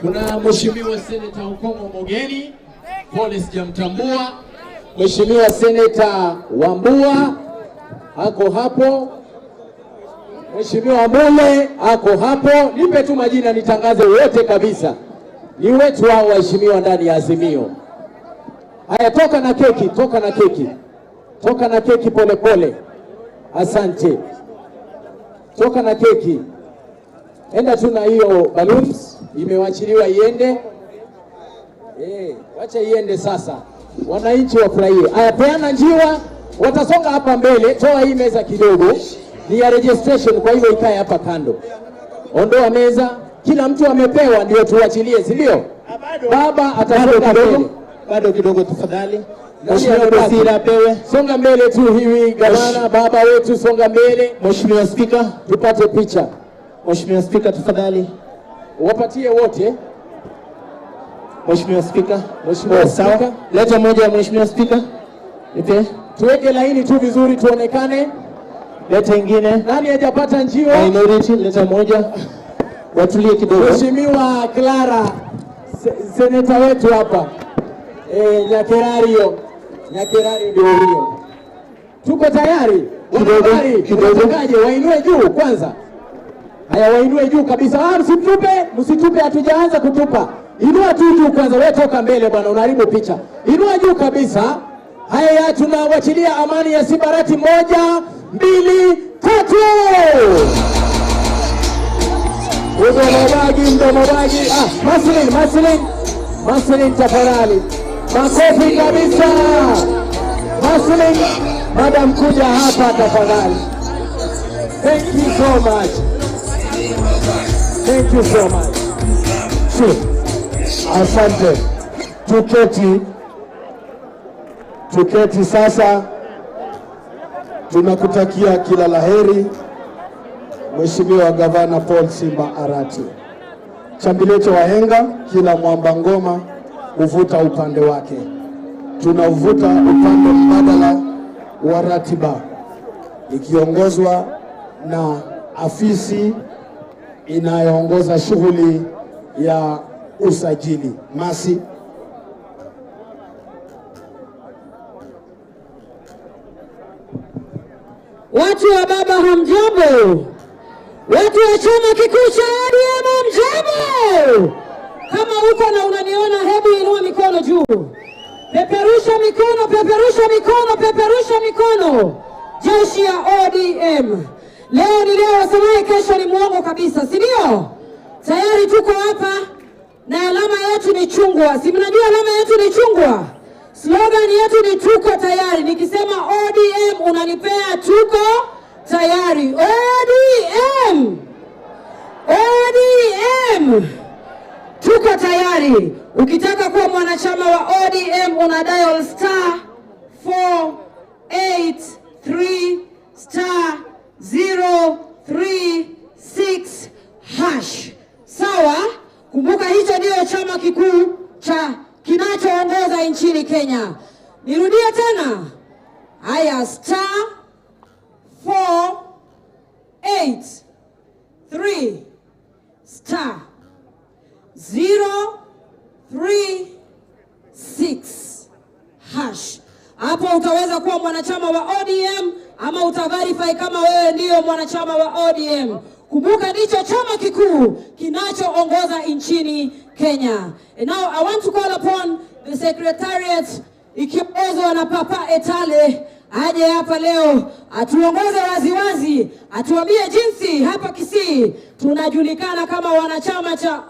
Kuna Mheshimiwa Seneta Okongo Mogeni, pole sijamtambua. Mheshimiwa Seneta Wambua ako hapo. Mheshimiwa Mule ako hapo. Nipe tu majina nitangaze wote kabisa. Ni wetu hao waheshimiwa ndani ya Azimio. Haya, toka na keki, toka na keki. Toka na keki pole pole. Asante. Toka na keki. Enda tu na hiyo balloons, imewachiliwa iende. Wacha iende sasa. Wananchi wafurahie. Haya, peana njiwa, watasonga hapa mbele. Toa hii meza kidogo. Ni ya registration, kwa hivyo ikae hapa kando. Ondoa meza. Kila mtu amepewa, ndio tuachilie, si ndio? Baba atasonga mbele. Bado kidogo tafadhali. Mheshimiwa Bosira apewe. Songa mbele tu hivi gavana, baba wetu songa mbele. Mheshimiwa Spika, tupate picha. Mheshimiwa Spika tafadhali. Wapatie wote. Mheshimiwa Spika. Mheshimiwa Spika. Leta moja ya Mheshimiwa Spika. Nipe. Tuweke laini tu vizuri tuonekane. Leta ingine. Nani hajapata njiwa? Minority, leta moja. Watulie kidogo. Mheshimiwa Clara, seneta wetu hapa. Nyakerario. Nyakerario ndio huyo. Tuko tayari? Kidogo, kidogo. Wainue juu kwanza. Haya, wainue juu kabisa. Msitupe, msitupe, hatujaanza kutupa. Inua tu juu kwanza, wewe toka mbele bwana, unaharibu picha. Inua juu kabisa. Haya, tunawachilia amani ya Simbarati. 1, 2, 3. Mdomo bagi, mdomo bagi. Maslin, Maslin. Maslin tafadhali. Makofi kabisa. Maslin, madam kuja hapa tafadhali. Thank you so much. Thank you so much. Sure. Asante. Tuketi. Tuketi sasa. Tunakutakia kila laheri Mheshimiwa Gavana Paul Simba Arati. Chambilecho wahenga, kila mwamba ngoma huvuta upande wake. Tunavuta upande mbadala wa ratiba ikiongozwa na afisi inayoongoza shughuli ya usajili. Masi. Watu wa baba hamjambo. Watu wa chama kikuu cha ODM hamjambo. Kama uko na unaniona, hebu inua mikono juu. Peperusha mikono, peperusha mikono, peperusha mikono. Jeshi ya ODM. Leo ni leo, wasemaye kesho ni muongo kabisa, si ndio? Tayari tuko hapa na alama yetu ni chungwa. Si mnajua alama yetu ni chungwa? Slogan yetu ni tuko tayari. Nikisema ODM unanipea tuko tayari. ODM! ODM! Tuko tayari. Ukitaka kuwa mwanachama wa ODM una dial star 483 star 036 hash. Sawa? Kumbuka hicho ndio chama kikuu cha kinachoongoza nchini Kenya. Nirudie tena. Haya, star 483 star 036 hash. Hapo utaweza kuwa mwanachama wa ODM ama utaverify kama wewe ndiyo mwanachama wa ODM. Kumbuka ndicho chama kikuu kinachoongoza nchini Kenya. And now I want to call upon the secretariat ikiongozwa na Papa Etale aje hapa leo atuongoze waziwazi, atuambie jinsi hapa Kisii tunajulikana kama wanachama cha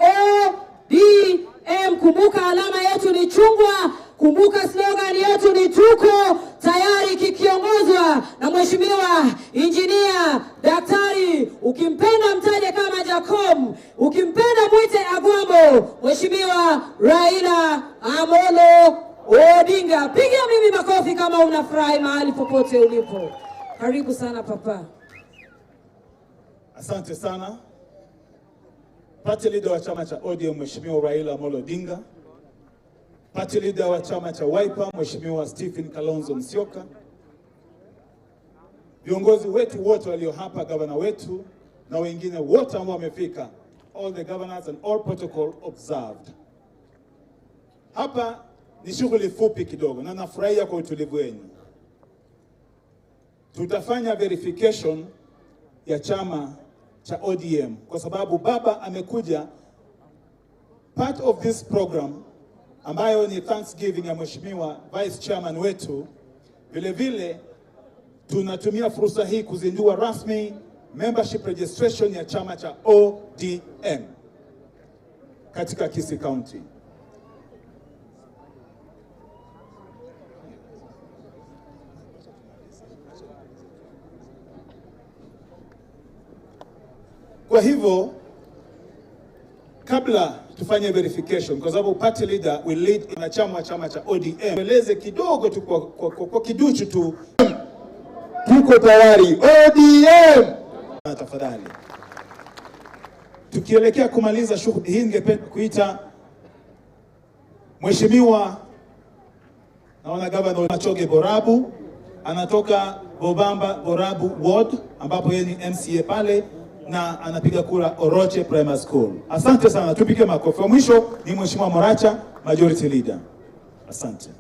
ODM. Kumbuka alama yetu ni chungwa. Kumbuka slogan yetu ni tuko tayari, kikiongozwa na Mheshimiwa Injinia Daktari, ukimpenda mtaje kama Jacob, ukimpenda mwite Agwambo, Mheshimiwa Raila Amolo Odinga. Piga mimi makofi kama unafurahi mahali popote ulipo. Karibu sana papa. Asante sana. Party leader wa chama cha ODM Mheshimiwa Raila Amolo Odinga, Party leader wa chama cha Wiper Mheshimiwa Stephen Kalonzo Musyoka, viongozi wetu wote walio hapa, gavana wetu na wengine wote ambao wamefika, all the governors and all protocol observed. Hapa ni shughuli fupi kidogo na nafurahia kwa utulivu wenu. Tutafanya verification ya chama cha ODM kwa sababu baba amekuja. Part of this program ambayo ni Thanksgiving ya Mheshimiwa Vice Chairman wetu, vile vile tunatumia fursa hii kuzindua rasmi membership registration ya chama cha ODM katika Kisii County. Kwa hivyo kabla tufanye verification, kwa sababu party leader will lead na chama cha ODM, eleze kidogo tu kwa kiduchu tu. Tuko tayari ODM. Tafadhali. Tukielekea kumaliza shughuli hii, ningependa kuita Mheshimiwa, naona Governor Machoge Borabu, anatoka Bobamba Borabu Ward ambapo yeye ni MCA pale na anapiga kura Oroche Primary School. Asante sana, tupige makofi. Wa mwisho ni Mheshimiwa Moracha, Majority Leader. Asante.